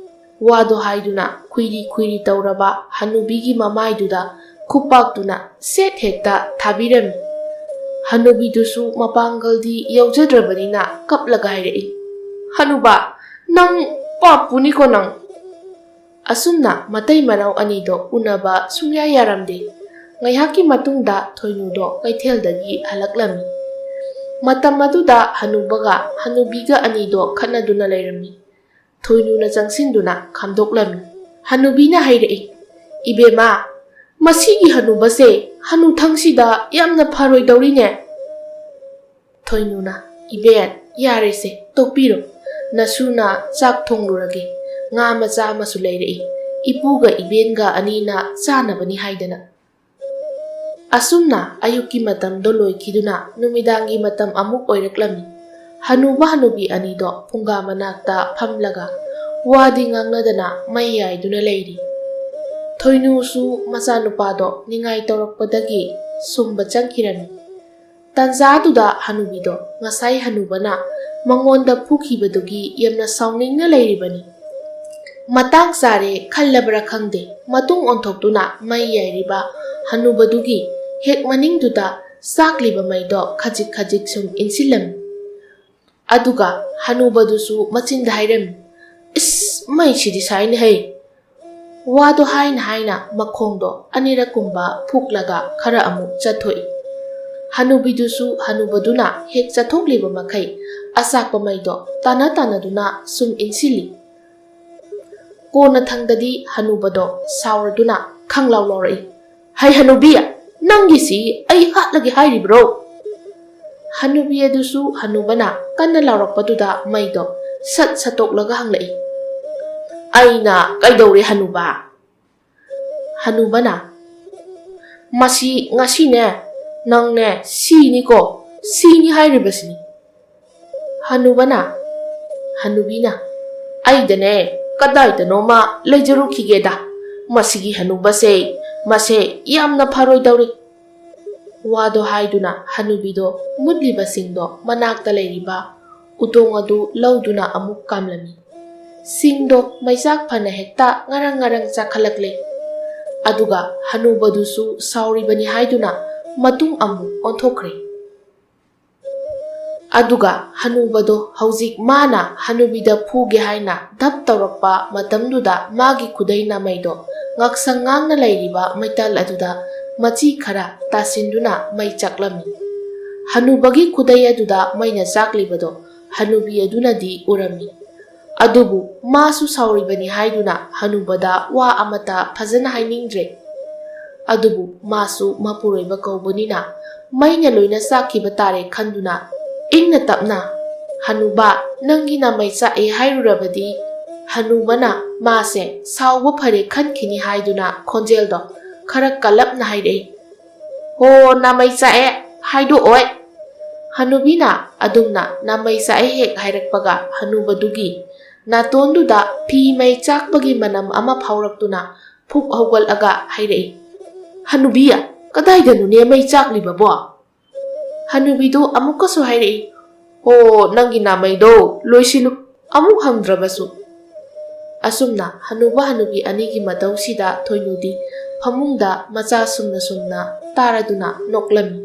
ꯋꯥꯗꯣ ꯍꯥꯏꯗꯨꯅ ꯈꯨꯏꯔꯤ ꯈꯨꯏꯔꯤ ꯇꯧꯔꯕ ꯍꯅꯨꯕꯤꯒꯤ ꯃꯃꯥꯏꯗꯨꯗ ꯈꯨꯄꯥꯛꯇꯨꯅ ꯁꯦꯠ ꯍꯦꯛꯇ ꯊꯥꯕꯤꯔꯝꯃꯤ꯫ ꯍꯅꯨꯕꯤꯗꯨꯁꯨ ꯃꯄꯥꯡꯒꯜꯗꯤ ꯌꯧꯖꯗ꯭ꯔꯕꯅꯤꯅ ꯀꯞꯂꯒ ꯍꯥꯏꯔꯛꯏ, "ꯍꯅꯨꯕ, ꯅꯪ ꯄꯥꯞꯄꯨꯅꯤꯀꯣ ꯅꯪ!" ꯑꯁꯨꯝꯅ ꯃꯇꯩ ꯃꯅꯥꯎ ꯑꯅꯤꯗꯣ ꯎꯅꯕ ꯁꯨꯡꯌꯥ ꯌꯥꯔꯝꯗꯦ꯫ ꯉꯥꯏꯍꯥꯛꯀꯤ ꯃꯇꯨꯡꯗ ꯊꯣꯏꯅꯨꯗꯣ ꯀꯩꯊꯦꯜꯗꯒꯤ ꯍꯜꯂꯛꯂꯝꯃꯤ꯫ ꯃꯇꯝ ꯑꯗꯨꯗ ꯍꯅꯨꯕꯒ ꯍꯅꯨꯕꯤꯒ ꯑꯅꯤꯗꯣ ꯈꯠꯅꯗꯨꯅ ꯂꯩꯔꯝꯃꯤ꯫ ꯊꯣꯏꯅꯨꯅ ꯆꯪꯁꯤꯟꯗꯨꯅ ꯈꯥꯝꯗꯣꯛꯂꯝꯃꯤ꯫ ꯍꯅꯨꯕꯤꯅ ꯍꯥꯏꯔꯛꯏ, "ꯏꯕꯦꯝꯃ, ꯃꯁꯤꯒꯤ ꯍꯅꯨꯕꯁꯦ ꯍꯅꯨꯊꯪꯁꯤꯗ ꯌꯥꯝꯅ ꯐꯔꯣꯏꯗꯧꯔꯤꯅꯦ꯫" ꯊꯣꯏꯅꯨꯅ, "ꯏꯕꯦꯟ, ꯌꯥꯔꯦꯁꯦ, ꯇꯣꯛꯄꯤꯔꯣ꯫ ꯅꯁꯨꯅ ꯆꯥꯛ ꯊꯣꯡꯂꯨꯔꯒꯦ꯫ ꯉꯥ ꯃꯆꯥ ꯑꯃꯁꯨ ꯂꯩꯔꯛꯏ꯫ ꯏꯄꯨꯒ ꯏꯕꯦꯟꯒ ꯑꯅꯤꯅ ꯆꯥꯅꯕꯅꯤ ꯍꯥꯏꯗꯅ꯫" ꯑꯁꯨꯝꯅ ꯑꯌꯨꯛꯀꯤ ꯃꯇꯝꯗꯣ ꯂꯣꯏꯈꯤꯗꯨꯅ ꯅꯨꯃꯤꯗꯥꯡꯒꯤ ꯃꯇꯝ ꯑꯃꯨꯛ ꯑꯣꯏꯔꯛꯂꯝꯃꯤ꯫ ꯍꯅꯨꯕ ꯍꯅꯨꯕꯤ ꯑꯅꯤꯗꯣ ꯐꯨꯡꯒꯥ ꯃꯅꯥꯛꯇ ꯐꯝꯂꯒ ꯋꯥꯗꯤ ꯉꯥꯡꯅꯗꯅ ꯃꯩ ꯌꯥꯏꯗꯨꯅ ꯂꯩꯔꯤ꯫ ꯊꯣꯏꯅꯨꯁꯨ ꯃꯆꯥꯅꯨꯄꯥꯗꯣ ꯅꯤꯡꯉꯥꯏ ꯇꯧꯔꯛꯄꯗꯒꯤ ꯁꯨꯝꯕ ꯆꯪꯈꯤꯔꯝꯃꯤ꯫ ꯇꯟꯖꯥꯗꯨꯗ ꯍꯅꯨꯕꯤꯗꯣ ꯉꯁꯥꯏ ꯍꯅꯨꯕꯅ ꯃꯉꯣꯟꯗ ꯐꯨꯈꯤꯕꯗꯨꯒꯤ ꯌꯥꯝꯅ ꯁꯥꯎꯅꯤꯡꯅ ꯂꯩꯔꯤꯕꯅꯤ꯫ ꯃꯇꯥꯡ ꯆꯥꯔꯦ ꯈꯜꯂꯕ꯭ꯔꯥ ꯈꯪꯗꯦ, ꯃꯇꯨꯡ ꯑꯣꯟꯊꯣꯛꯇꯨꯅ ꯃꯩ ꯌꯥꯏꯔꯤꯕ ꯍꯅꯨꯕꯗꯨꯒꯤ ꯍꯦꯛ ꯃꯅꯤꯡꯗꯨꯗ ꯆꯥꯛꯂꯤꯕ ꯃꯩꯗꯣ ꯈꯖꯤꯛ ꯈꯖꯤꯛ ꯁꯨꯝ ꯏꯟꯁꯤꯜꯂꯝꯃꯤ꯫ ꯑꯗꯨꯒ ꯍꯅꯨꯕꯗꯨꯁꯨ ꯃꯆꯤꯟꯗ ꯍꯥꯏꯔꯝꯃꯤ, "ꯏꯁ, ꯃꯩꯁꯤꯗꯤ ꯁꯥꯏꯅꯦ ꯍꯩ!" ꯋꯥꯗꯣ ꯍꯥꯏꯅ ꯍꯥꯏꯅ ꯃꯈꯣꯡꯗꯣ ꯑꯅꯤꯔꯛꯀꯨꯝꯕ ꯐꯨꯛꯂꯒ ꯈꯔ ꯑꯃꯨꯛ ꯆꯠꯊꯣꯛꯏ꯫ ꯍꯅꯨꯕꯤꯗꯨꯁꯨ ꯍꯅꯨꯕꯗꯨꯅ ꯍꯦꯛ ꯆꯠꯊꯣꯛꯂꯤꯕ ꯃꯈꯩ ꯑꯆꯥꯛꯄ ꯃꯩꯗꯣ ꯇꯥꯅ ꯇꯥꯅꯗꯨꯅ ꯁꯨꯝ ꯏꯟꯁꯤꯜꯂꯤ꯫ ꯀꯣꯟꯅ ꯊꯪꯗꯗꯤ ꯍꯅꯨꯕꯗꯣ ꯁꯥꯎꯔꯗꯨꯅ ꯈꯪꯂꯥꯎ ꯂꯥꯎꯔꯛꯏ, "ꯍꯩ ꯍꯅꯨꯕꯤ, ꯅꯪꯒꯤꯁꯤ ꯑꯩ ꯍꯥꯠꯂꯒꯦ ꯍꯥꯏꯔꯤꯕ꯭ꯔꯣ?" ꯍꯅꯨꯕꯤ ꯑꯗꯨꯁꯨ ꯍꯅꯨꯕꯅ ꯀꯟꯅ ꯂꯥꯎꯔꯛꯄꯗꯨꯗ ꯃꯩꯗꯣ ꯁꯠ ꯁꯠꯇꯣꯛꯂꯒ ꯍꯪꯂꯛꯏ, "ꯑꯩꯅ ꯀꯩꯗꯧꯔꯦ ꯍꯅꯨꯕ?" ꯍꯅꯨꯕꯅ, "ꯃꯁꯤ ꯉꯁꯤꯅꯦ, ꯅꯪꯅꯦ ꯁꯤꯅꯤꯀꯣ, ꯁꯤꯅꯤ ꯍꯥꯏꯔꯤꯕꯁꯤꯅꯤ꯫" ꯍꯅꯨꯕꯅ, ꯍꯅꯨꯕꯤꯅ, "ꯑꯩꯗꯅꯦ ꯀꯗꯥꯏꯗꯅꯣꯃ ꯂꯩꯖꯔꯨꯈꯤꯒꯦꯗ, ꯃꯁꯤꯒꯤ ꯍꯅꯨꯕꯁꯦ, ꯃꯁꯦ ꯌꯥꯝꯅ ꯐꯔꯣꯏꯗꯧꯔꯤ꯫" ꯋꯥꯗꯣ ꯍꯥꯏꯗꯨꯅ ꯍꯅꯨꯕꯤꯗꯣ ꯃꯨꯠꯂꯤꯕꯁꯤꯡꯗꯣ ꯃꯅꯥꯛꯇ ꯂꯩꯔꯤꯕ ꯎꯇꯣꯡ ꯑꯗꯨ ꯂꯧꯗꯨꯅ ꯑꯃꯨꯛ ꯀꯥꯝꯂꯝꯃꯤ꯫ ꯁꯤꯡꯗꯣ ꯃꯩꯆꯥꯛ ꯐꯅ ꯍꯦꯛꯇ ꯉꯔꯪ ꯉꯔꯪ ꯆꯥꯛꯈꯠꯂꯛꯂꯦ꯫ ꯑꯗꯨꯒ ꯍꯅꯨꯕꯗꯨꯁꯨ ꯁꯥꯎꯔꯤꯕꯅꯤ ꯍꯥꯏꯗꯨꯅ ꯃꯇꯨꯡ ꯑꯃꯨꯛ ꯑꯣꯟꯊꯣꯛꯈ꯭ꯔꯦ꯫ ꯑꯗꯨꯒ ꯍꯅꯨꯕꯗꯣ ꯍꯧꯖꯤꯛ ꯃꯥꯅ ꯍꯅꯨꯕꯤꯗ ꯐꯨꯒꯦ ꯍꯥꯏꯅ ꯙꯞ ꯇꯧꯔꯛꯄ ꯃꯇꯝꯗꯨꯗ ꯃꯥꯒꯤ ꯈꯨꯗꯩ ꯅꯥꯃꯩꯗꯣ ꯉꯥꯛꯁꯪ ꯉꯥꯡꯅ ꯂꯩꯔꯤꯕ ꯃꯩꯇꯥꯜ ꯑꯗꯨꯗ ꯃꯆꯤ ꯈꯔ ꯇꯥꯁꯤꯟꯗꯨꯅ ꯃꯩ ꯆꯥꯛꯂꯝꯃꯤ꯫ ꯍꯅꯨꯕꯒꯤ ꯈꯨꯗꯩ ꯑꯗꯨꯗ ꯃꯩꯅ ꯆꯥꯛꯂꯤꯕꯗꯣ ꯍꯅꯨꯕꯤ ꯑꯗꯨꯅꯗꯤ ꯎꯔꯝꯃꯤ꯫ ꯑꯗꯨꯕꯨ ꯃꯥꯁꯨ ꯁꯥꯎꯔꯤꯕꯅꯤ ꯍꯥꯏꯗꯨꯅ ꯍꯅꯨꯕꯗ ꯋꯥ ꯑꯃꯠꯇ ꯐꯖꯅ ꯍꯥꯏꯅꯤꯡꯗ꯭ꯔꯦ꯫ ꯑꯗꯨꯕꯨ ꯃꯥꯁꯨ ꯃꯄꯨꯔꯣꯏꯕ ꯀꯧꯕꯅꯤꯅ ꯃꯩꯅ ꯂꯣꯏꯅ ꯆꯥꯛꯈꯤꯕ ꯇꯥꯔꯦ ꯈꯟꯗꯨꯅ ꯏꯪꯅ ꯇꯞꯅ "ꯍꯅꯨꯕ, ꯅꯪꯒꯤ ꯅꯥꯃꯩ ꯆꯥꯛꯑꯦ ꯍꯥꯏꯔꯨꯔꯕꯗꯤ?" ꯍꯅꯨꯕꯅ ꯃꯥꯁꯦ ꯁꯥꯎꯕ ꯐꯔꯦ ꯈꯟꯈꯤꯅꯤ ꯍꯥꯏꯗꯨꯅ ꯈꯣꯟꯖꯦꯜꯗꯣ ꯈꯔ ꯀꯜꯂꯞꯅ ꯍꯥꯏꯔꯛꯏ, "ꯍꯣ, ꯅꯥꯃꯩ ꯆꯥꯛꯑꯦ, ꯍꯥꯏꯗꯣꯛꯑꯣꯏ꯫" ꯍꯅꯨꯕꯤꯅ ꯑꯗꯨꯝꯅ ꯅꯥꯃꯩ ꯆꯥꯛꯑꯦ ꯍꯦꯛ ꯍꯥꯏꯔꯛꯄꯒ ꯍꯅꯨꯕꯗꯨꯒꯤ ꯅꯥꯇꯣꯟꯗꯨꯗ ꯐꯤ ꯃꯩ ꯆꯥꯛꯄꯒꯤ ꯃꯅꯝ ꯑꯃ ꯐꯥꯎꯔꯛꯇꯨꯅ ꯐꯨꯛ ꯍꯧꯒꯠꯂꯒ ꯍꯥꯏꯔꯛꯏ, "ꯍꯅꯨꯕꯤ, ꯀꯗꯥꯏꯗꯅꯣꯅꯦ ꯃꯩ ꯆꯥꯛꯂꯤꯕꯕꯣ?" ꯍꯅꯨꯕꯤꯗꯨ ꯑꯃꯨꯛꯀꯁꯨ ꯍꯥꯏꯔꯛꯏ, "ꯍꯣ, ꯅꯪꯒꯤ ꯅꯥꯃꯩꯗꯣ ꯂꯣꯏꯁꯤꯜꯂꯨ, ꯑꯃꯨꯛ ꯍꯪꯗ꯭ꯔꯕꯁꯨ꯫" ꯑꯁꯨꯝꯅ ꯍꯅꯨꯕ ꯍꯅꯨꯕꯤ ꯑꯅꯤꯒꯤ ꯃꯇꯧꯁꯤꯗ ꯊꯣꯏꯅꯨꯗꯤ ꯐꯃꯨꯡꯗ ꯃꯆꯥ ꯁꯨꯝꯅ ꯁꯨꯝꯅ ꯇꯥꯔꯗꯨꯅ ꯅꯣꯛꯂꯝꯃꯤ꯫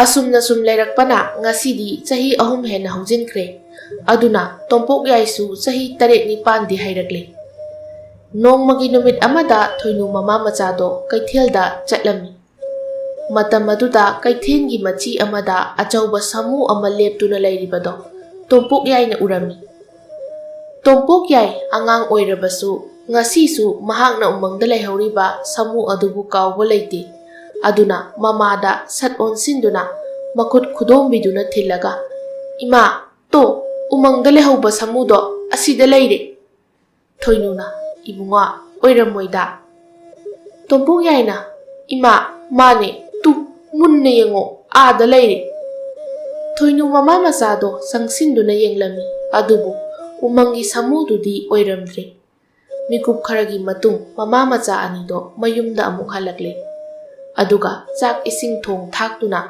ꯑꯁꯨꯝꯅ ꯁꯨꯝ ꯂꯩꯔꯛꯄꯅ ꯉꯁꯤꯗꯤ ꯆꯍꯤ ꯑꯍꯨꯝ ꯍꯦꯟꯅ ꯍꯧꯖꯤꯟꯈ꯭ꯔꯦ꯫ ꯑꯗꯨꯅ ꯇꯣꯝꯄꯣꯛ ꯌꯥꯏꯁꯨ ꯆꯍꯤ ꯇꯔꯦꯠ ꯅꯤꯄꯥꯟꯗꯤ ꯍꯩꯔꯛꯂꯦ꯫ ꯅꯣꯡꯃꯒꯤ ꯅꯨꯃꯤꯠ ꯑꯃꯗ ꯊꯣꯏꯅꯨ ꯃꯃꯥ ꯃꯆꯥꯗꯣ ꯀꯩꯊꯦꯜꯗ ꯆꯠꯂꯝꯃꯤ꯫ ꯃꯇꯝ ꯑꯗꯨꯗ ꯀꯩꯊꯦꯜꯒꯤ ꯃꯆꯤ ꯑꯃꯗ ꯑꯆꯧꯕ ꯁꯥꯃꯨ ꯑꯃ ꯂꯦꯞꯇꯨꯅ ꯂꯩꯔꯤꯕꯗꯣ ꯇꯣꯝꯄꯣꯛ ꯌꯥꯏꯅ ꯎꯔꯝꯃꯤ꯫ ꯇꯣꯝꯄꯣꯛ ꯌꯥꯏ ꯑꯉꯥꯡ ꯑꯣꯏꯔꯕꯁꯨ ꯉꯁꯤꯁꯨ ꯃꯍꯥꯛꯅ ꯎꯃꯪꯗ ꯂꯩꯍꯧꯔꯤꯕ ꯁꯥꯃꯨ ꯑꯗꯨꯕꯨ ꯀꯥꯎꯕ ꯂꯩꯇꯦ꯫ ꯑꯗꯨꯅ ꯃꯃꯥꯗ ꯁꯠ ꯑꯣꯟꯁꯤꯟꯗꯨꯅ ꯃꯈꯨꯠ ꯈꯨꯗꯣꯝꯕꯤꯗꯨꯅ ꯊꯤꯜꯂꯒ, "ꯏꯃꯥ, ꯇꯣ, ꯎꯃꯪꯗ ꯂꯩꯍꯧꯕ ꯁꯥꯃꯨꯗꯣ ꯑꯁꯤꯗ ꯂꯩꯔꯦ!" ꯊꯣꯏꯅꯨꯅ, "ꯏꯕꯨꯡꯉꯣ, ꯑꯣꯏꯔꯝꯃꯣꯏꯗ!" ꯇꯣꯝꯄꯣꯛ ꯌꯥꯏꯅ, "ꯏꯃꯥ, ꯃꯥꯅꯦ, ꯇꯨ, ꯃꯨꯟꯅ ꯌꯦꯡꯉꯣ, ꯑꯥꯗ ꯂꯩꯔꯦ!" ꯊꯣꯏꯅꯨ ꯃꯃꯥ ꯃꯆꯥꯗꯣ ꯆꯪꯁꯤꯟꯗꯨꯅ ꯌꯦꯡꯂꯝꯃꯤ, ꯑꯗꯨꯕꯨ ꯎꯃꯪꯒꯤ ꯁꯥꯃꯨꯗꯨꯗꯤ ꯑꯣꯏꯔꯝꯗ꯭ꯔꯦ꯫ ꯃꯤꯀꯨꯞ ꯈꯔꯒꯤ ꯃꯇꯨꯡ ꯃꯃꯥ ꯃꯆꯥ ꯑꯅꯤꯗꯣ ꯃꯌꯨꯝꯗ ꯑꯃꯨꯛ ꯍꯜꯂꯛꯂꯦ꯫ ꯑꯗꯨꯒ ꯆꯥꯛ ꯏꯁꯤꯡ ꯊꯣꯡ ꯊꯥꯛꯇꯨꯅ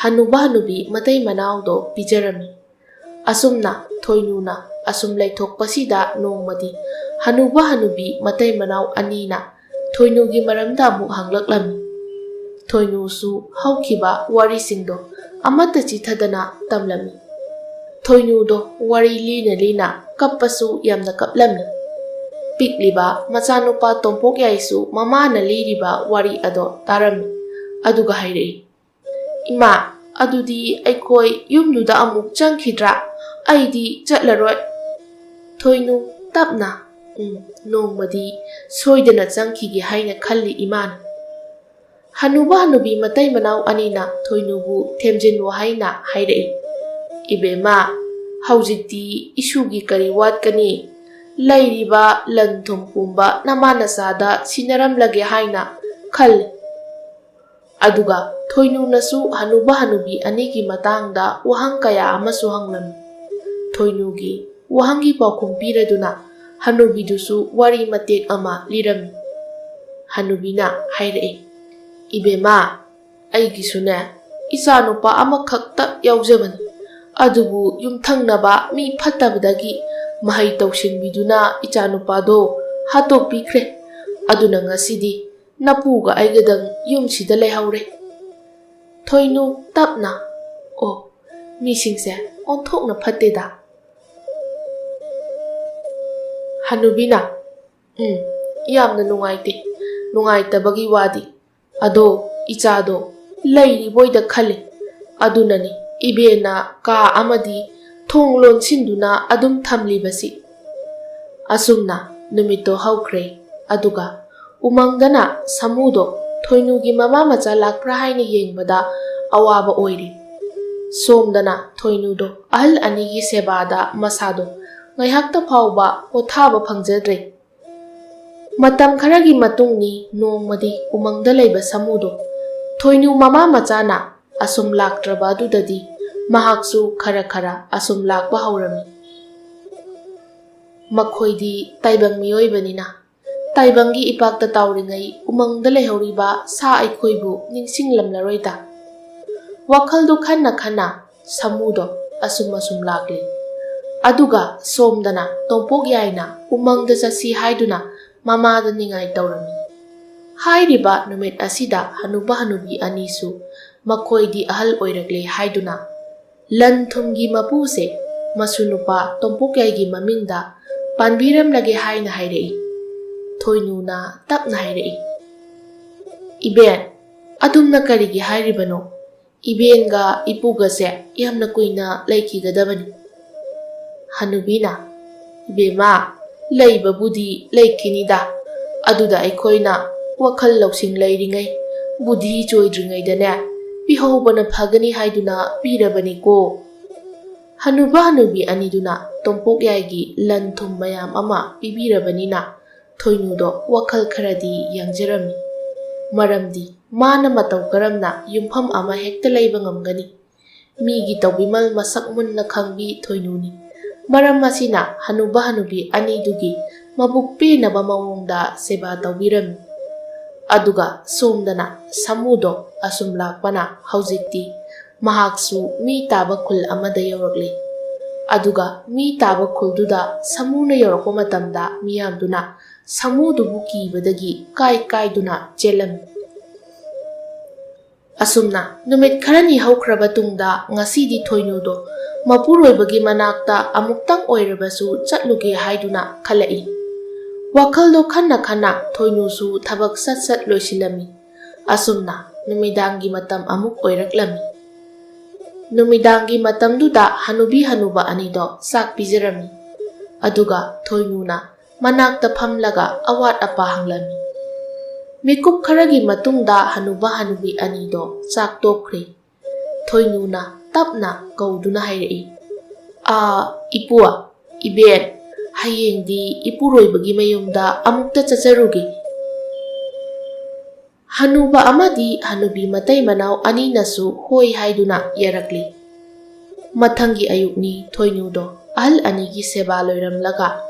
ꯍꯅꯨꯕ ꯍꯅꯨꯕꯤ ꯃꯇꯩ ꯃꯅꯥꯎꯗꯣ ꯄꯤꯖꯔꯝꯃꯤ꯫ ꯑꯁꯨꯝꯅ ꯊꯣꯏꯅꯨꯅ ꯑꯁꯨꯝ ꯂꯩꯊꯣꯛꯄꯁꯤꯗ ꯅꯣꯡꯃꯗꯤ ꯍꯅꯨꯕ ꯍꯅꯨꯕꯤ ꯃꯇꯩ ꯃꯅꯥꯎ ꯑꯅꯤꯅ ꯊꯣꯏꯅꯨꯒꯤ ꯃꯔꯝꯗ ꯑꯃꯨꯛ ꯍꯪꯂꯛꯂꯝꯃꯤ꯫ ꯊꯣꯏꯅꯨꯁꯨ ꯍꯧꯈꯤꯕ ꯋꯥꯔꯤꯁꯤꯡꯗꯣ ꯑꯃꯠꯇ ꯆꯤꯊꯗꯅ ꯇꯝꯂꯝꯃꯤ꯫ ꯊꯣꯏꯅꯨꯗꯣ ꯋꯥꯔꯤ ꯂꯤꯅ ꯂꯤꯅ ꯀꯞꯄꯁꯨ ꯌꯥꯝꯅ ꯀꯞꯂꯝꯃꯤ꯫ ꯄꯤꯛꯂꯤꯕ ꯃꯆꯥꯅꯨꯄꯥ ꯇꯣꯝꯄꯣꯛ ꯌꯥꯏꯁꯨ ꯃꯃꯥꯅ ꯂꯤꯔꯤꯕ ꯋꯥꯔꯤ ꯑꯗꯣ ꯇꯥꯔꯝꯃꯤ꯫ ꯑꯗꯨꯒ ꯍꯥꯏꯔꯛꯏ, "ꯏꯃꯥ, ꯑꯗꯨꯗꯤ ꯑꯩꯈꯣꯏ ꯌꯨꯝꯗꯨꯗ ꯑꯃꯨꯛ ꯆꯪꯈꯤꯗ꯭ꯔꯥ? ꯑꯩꯗꯤ ꯆꯠꯂꯔꯣꯏ꯫" ꯊꯣꯏꯅꯨ ꯇꯞꯅ, "ꯎꯝ, ꯅꯣꯡꯃꯗꯤ ꯁꯣꯏꯗꯅ ꯆꯪꯈꯤꯒꯦ ꯍꯥꯏꯅ ꯈꯜꯂꯤ ꯏꯃꯥꯅ꯫" ꯍꯅꯨꯕ ꯍꯅꯨꯕꯤ ꯃꯇꯩ ꯃꯅꯥꯎ ꯑꯅꯤꯅ ꯊꯣꯏꯅꯨꯕꯨ ꯊꯦꯝꯖꯤꯟ ꯋꯥꯍꯩꯅ ꯍꯥꯏꯔꯛꯏ, "ꯏꯕꯦꯝꯃ, ꯍꯧꯖꯤꯛꯇꯤ ꯏꯁꯨꯒꯤ ꯀꯔꯤ ꯋꯥꯠꯀꯅꯤ? ꯂꯩꯔꯤꯕ ꯂꯟ ꯊꯨꯝ ꯄꯨꯝꯕ ꯅꯃꯥ ꯅꯆꯥꯗ ꯁꯤꯟꯅꯔꯝꯂꯒꯦ ꯍꯥꯏꯅ ꯈꯜꯂꯤ꯫" ꯑꯗꯨꯒ ꯊꯣꯏꯅꯨꯅꯁꯨ ꯍꯅꯨꯕ ꯍꯅꯨꯕꯤ ꯑꯅꯤꯒꯤ ꯃꯇꯥꯡꯗ ꯋꯥꯍꯪ ꯀꯌꯥ ꯑꯃꯁꯨ ꯍꯪꯂꯝꯃꯤ꯫ ꯊꯣꯏꯅꯨꯒꯤ ꯋꯥꯍꯪꯒꯤ ꯄꯥꯎꯈꯨꯝ ꯄꯤꯔꯗꯨꯅ ꯍꯅꯨꯕꯤꯗꯨꯁꯨ ꯋꯥꯔꯤ ꯃꯇꯦꯛ ꯑꯃ ꯂꯤꯔꯝꯃꯤ꯫ ꯍꯅꯨꯕꯤꯅ ꯍꯥꯏꯔꯛꯏ, "ꯏꯕꯦꯝꯃ, ꯑꯩꯒꯤꯁꯨꯅꯦ, ꯏꯆꯥꯅꯨꯄꯥ ꯑꯃꯈꯛꯇ ꯌꯥꯎꯖꯕꯅꯤ꯫ ꯑꯗꯨꯕꯨ ꯌꯨꯝꯊꯪꯅꯕ ꯃꯤ ꯐꯠꯇꯕꯗꯒꯤ ꯃꯍꯩ ꯇꯧꯁꯤꯟꯕꯤꯗꯨꯅ ꯏꯆꯥꯅꯨꯄꯥꯗꯣ ꯍꯥꯠꯇꯣꯛꯄꯤꯈ꯭ꯔꯦ꯫ ꯑꯗꯨꯅ ꯉꯁꯤꯗꯤ ꯅꯄꯨꯒ ꯑꯩꯒꯗꯪ ꯌꯨꯝꯁꯤꯗ ꯂꯩꯍꯧꯔꯦ꯫ ꯊꯣꯏꯅꯨ ꯇꯞꯅ, "ꯑꯣ, ꯃꯤꯁꯤꯡꯁꯦ ꯑꯣꯟꯊꯣꯛꯅ ꯐꯠꯇꯦꯗ꯫" ꯍꯅꯨꯕꯤꯅ, "ꯎꯝ, ꯌꯥꯝꯅ ꯅꯨꯡꯉꯥꯏꯇꯦ꯫ ꯅꯨꯡꯉꯥꯏꯇꯕꯒꯤ ꯋꯥꯗꯤ꯫ ꯑꯗꯣ ꯏꯆꯥꯗꯣ ꯂꯩꯔꯤꯕꯣꯏꯗ ꯈꯜꯂꯤ꯫ ꯑꯗꯨꯅꯅꯤ ꯏꯕꯦꯟꯅ ꯀꯥ ꯑꯃꯗꯤ ꯊꯣꯡ ꯂꯣꯟꯁꯤꯟꯗꯨꯅ ꯑꯗꯨꯝ ꯊꯝꯂꯤꯕꯁꯤ꯫" ꯑꯁꯨꯝꯅ ꯅꯨꯃꯤꯠꯇꯣ ꯍꯧꯈ꯭ꯔꯦ꯫ ꯑꯗꯨꯒ ꯎꯃꯪꯗꯅ ꯁꯥꯃꯨꯗꯣ ꯊꯣꯏꯅꯨꯒꯤ ꯃꯃꯥ ꯃꯆꯥ ꯂꯥꯛꯄ꯭ꯔꯥ ꯍꯥꯏꯅ ꯌꯦꯡꯕꯗ ꯑꯋꯥꯕ ꯑꯣꯏꯔꯦ꯫ ꯁꯣꯝꯗꯅ ꯊꯣꯏꯅꯨꯗꯣ ꯑꯍꯜ ꯑꯅꯤꯒꯤ ꯁꯦꯕꯥꯗ ꯃꯁꯥꯗꯣ ꯉꯥꯏꯍꯥꯛꯇ ꯐꯥꯎꯕ ꯄꯣꯊꯥꯕ ꯐꯪꯖꯗ꯭ꯔꯦ꯫ ꯃꯇꯝ ꯈꯔꯒꯤ ꯃꯇꯨꯡꯅꯤ ꯅꯣꯡꯃꯗꯤ ꯎꯃꯪꯗ ꯂꯩꯕ ꯁꯥꯃꯨꯗꯣ ꯊꯣꯏꯅꯨ ꯃꯃꯥ ꯃꯆꯥꯅ ꯑꯁꯨꯝ ꯂꯥꯛꯇ꯭ꯔꯕ ꯑꯗꯨꯗꯗꯤ ꯃꯍꯥꯛꯁꯨ ꯈꯔ ꯈꯔ ꯑꯁꯨꯝ ꯂꯥꯛꯄ ꯍꯧꯔꯝꯃꯤ꯫ ꯃꯈꯣꯏꯗꯤ ꯇꯥꯏꯕꯪ ꯃꯤꯑꯣꯏꯕꯅꯤꯅ ꯇꯥꯏꯕꯪꯒꯤ ꯏꯄꯥꯛꯇ ꯇꯥꯎꯔꯤꯉꯩ ꯎꯃꯪꯗ ꯂꯩꯍꯧꯔꯤꯕ ꯁꯥ ꯑꯩꯈꯣꯏꯕꯨ ꯅꯤꯡꯁꯤꯡꯂꯝꯂꯔꯣꯏꯗ꯫ ꯋꯥꯈꯜꯗꯨ ꯈꯟꯅ ꯈꯟꯅ ꯁꯥꯃꯨꯗꯣ ꯑꯁꯨꯝ ꯑꯁꯨꯝ ꯂꯥꯛꯂꯤ꯫ ꯑꯗꯨꯒ ꯁꯣꯝꯗꯅ ꯇꯣꯝꯄꯣꯛ ꯌꯥꯏꯅ ꯎꯃꯪꯗ ꯆꯠꯁꯤ ꯍꯥꯏꯗꯨꯅ ꯃꯃꯥꯗ ꯅꯤꯡꯉꯥꯏ ꯇꯧꯔꯝꯃꯤ꯫ ꯍꯥꯏꯔꯤꯕ ꯅꯨꯃꯤꯠ ꯑꯁꯤꯗ ꯍꯅꯨꯕ ꯍꯅꯨꯕꯤ ꯑꯅꯤꯁꯨ ꯃꯈꯣꯏꯗꯤ ꯑꯍꯜ ꯑꯣꯏꯔꯛꯂꯦ ꯍꯥꯏꯗꯨꯅ ꯂꯟ ꯊꯨꯝꯒꯤ ꯃꯄꯨꯁꯦ ꯃꯁꯨ ꯅꯨꯄꯥ ꯇꯣꯝꯄꯣꯛ ꯌꯥꯏꯒꯤ ꯃꯃꯤꯡꯗ ꯄꯥꯟꯕꯤꯔꯝꯂꯒꯦ ꯍꯥꯏꯅ ꯍꯥꯏꯔꯛꯏ꯫ ꯊꯣꯏꯅꯨꯅ ꯇꯞꯅ ꯍꯥꯏꯔꯛꯏ, "ꯏꯕꯦꯟ, ꯑꯗꯨꯝꯅ ꯀꯔꯤꯒꯤ ꯍꯥꯏꯔꯤꯕꯅꯣ? ꯏꯕꯦꯟꯒ ꯏꯄꯨꯒꯁꯦ ꯌꯥꯝꯅ ꯀꯨꯏꯅ ꯂꯩꯈꯤꯒꯗꯕꯅꯤ꯫" ꯍꯅꯨꯕꯤꯅ, "ꯏꯕꯦꯝꯃ, ꯂꯩꯕꯕꯨꯗꯤ ꯂꯩꯈꯤꯅꯤꯗ, ꯑꯗꯨꯗ ꯑꯩꯈꯣꯏꯅ ꯋꯥꯈꯜ ꯂꯧꯁꯤꯡ ꯂꯩꯔꯤꯉꯩ, ꯕꯨꯙꯤ ꯆꯣꯏꯗ꯭ꯔꯤꯉꯩꯗꯅꯦ, ꯄꯤꯍꯧꯕꯅ ꯐꯒꯅꯤ ꯍꯥꯏꯗꯨꯅ ꯄꯤꯔꯕꯅꯤꯀꯣ꯫" ꯍꯅꯨꯕ ꯍꯅꯨꯕꯤ ꯑꯅꯤꯗꯨꯅ ꯇꯣꯝꯄꯣꯛ ꯌꯥꯏꯒꯤ ꯂꯟ ꯊꯨꯝ ꯃꯌꯥꯝ ꯑꯃ ꯄꯤꯕꯤꯔꯕꯅꯤꯅ ꯊꯣꯏꯅꯨꯗꯣ ꯋꯥꯈꯜ ꯈꯔꯗꯤ ꯌꯥꯡꯖꯔꯝꯃꯤ꯫ ꯃꯔꯝꯗꯤ ꯃꯥꯅ ꯃꯇꯧ ꯀꯔꯝꯅ ꯌꯨꯝꯐꯝ ꯑꯃ ꯍꯦꯛꯇ ꯂꯩꯕ ꯉꯝꯒꯅꯤ? ꯃꯤꯒꯤ ꯇꯧꯕꯤꯃꯜ ꯃꯁꯛ ꯃꯨꯟꯅ ꯈꯪꯕꯤ ꯊꯣꯏꯅꯨꯅꯤ꯫ ꯃꯔꯝ ꯑꯁꯤꯅ ꯍꯅꯨꯕ ꯍꯅꯨꯕꯤ ꯑꯅꯤꯗꯨꯒꯤ ꯃꯕꯨꯛ ꯄꯦꯟꯅꯕ ꯃꯑꯣꯡꯗ ꯁꯦꯕꯥ ꯇꯧꯕꯤꯔꯝꯃꯤ꯫ ꯑꯗꯨꯒ ꯁꯣꯝꯗꯅ ꯁꯥꯃꯨꯗꯣ ꯑꯁꯨꯝ ꯂꯥꯛꯄꯅ ꯍꯧꯖꯤꯛꯇꯤ ꯃꯍꯥꯛꯁꯨ ꯃꯤ ꯇꯥꯕ ꯈꯨꯜ ꯑꯃꯗ ꯌꯧꯔꯛꯂꯦ꯫ ꯑꯗꯨꯒ ꯃꯤ ꯇꯥꯕ ꯈꯨꯜꯗꯨꯗ ꯁꯥꯃꯨꯅ ꯌꯧꯔꯛꯄ ꯃꯇꯝꯗ ꯃꯤꯌꯥꯝꯗꯨꯅ ꯁꯥꯃꯨꯗꯨꯕꯨ ꯀꯤꯕꯗꯒꯤ ꯀꯥꯏ ꯀꯥꯏꯗꯨꯅ ꯆꯦꯜꯂꯝꯃꯤ꯫ ꯑꯁꯨꯝꯅ ꯅꯨꯃꯤꯠ ꯈꯔꯅꯤ ꯍꯧꯈ꯭ꯔꯕ ꯇꯨꯡꯗ ꯉꯁꯤꯗꯤ ꯊꯣꯏꯅꯨꯗꯣ ꯃꯄꯨꯔꯣꯏꯕꯒꯤ ꯃꯅꯥꯛꯇ ꯑꯃꯨꯛꯇꯪ ꯑꯣꯏꯔꯕꯁꯨ ꯆꯠꯂꯨꯒꯦ ꯍꯥꯏꯗꯨꯅ ꯈꯜꯂꯛꯏ꯫ ꯋꯥꯈꯜꯗꯣ ꯈꯟꯅ ꯈꯟꯅ ꯊꯣꯏꯅꯨꯁꯨ ꯊꯕꯛ ꯁꯠ ꯁꯠ ꯂꯣꯏꯁꯤꯜꯂꯝꯃꯤ꯫ ꯑꯁꯨꯝꯅ ꯅꯨꯃꯤꯗꯥꯡꯒꯤ ꯃꯇꯝ ꯑꯃꯨꯛ ꯑꯣꯏꯔꯛꯂꯝꯃꯤ꯫ ꯅꯨꯃꯤꯗꯥꯡꯒꯤ ꯃꯇꯝꯗꯨꯗ ꯍꯅꯨꯕꯤ ꯍꯅꯨꯕ ꯑꯅꯤꯗꯣ ꯆꯥꯛ ꯄꯤꯖꯔꯝꯃꯤ꯫ ꯑꯗꯨꯒ ꯊꯣꯏꯅꯨꯅ ꯃꯅꯥꯛꯇ ꯐꯝꯂꯒ ꯑꯋꯥꯠ ꯑꯄꯥ ꯍꯪꯂꯝꯃꯤ꯫ ꯃꯤꯀꯨꯞ ꯈꯔꯒꯤ ꯃꯇꯨꯡꯗ ꯍꯅꯨꯕ ꯍꯅꯨꯕꯤ ꯑꯅꯤꯗꯣ ꯆꯥꯛ ꯇꯣꯛꯈ꯭ꯔꯦ꯫ ꯊꯣꯏꯅꯨꯅ ꯇꯞꯅ ꯀꯧꯗꯨꯅ ꯍꯥꯏꯔꯛꯏ, "ꯑꯥ, ꯏꯄꯨ, ꯏꯕꯦꯟ, ꯍꯌꯦꯡꯗꯤ ꯏꯄꯨꯔꯣꯏꯕꯒꯤ ꯃꯌꯨꯝꯗ ꯑꯃꯨꯛꯇ ꯆꯠꯆꯔꯨꯒꯦ꯫" ꯍꯅꯨꯕ ꯑꯃꯗꯤ ꯍꯅꯨꯕꯤ ꯃꯇꯩ ꯃꯅꯥꯎ ꯑꯅꯤꯅꯁꯨ ꯍꯣꯏ ꯍꯥꯏꯗꯨꯅ ꯌꯥꯔꯛꯂꯤ꯫ ꯃꯊꯪꯒꯤ ꯑꯌꯨꯛꯅꯤ ꯊꯣꯏꯅꯨꯗꯣ ꯑꯍꯜ ꯑꯅꯤꯒꯤ ꯁꯦꯕꯥ ꯂꯣꯏꯔꯝꯂꯒ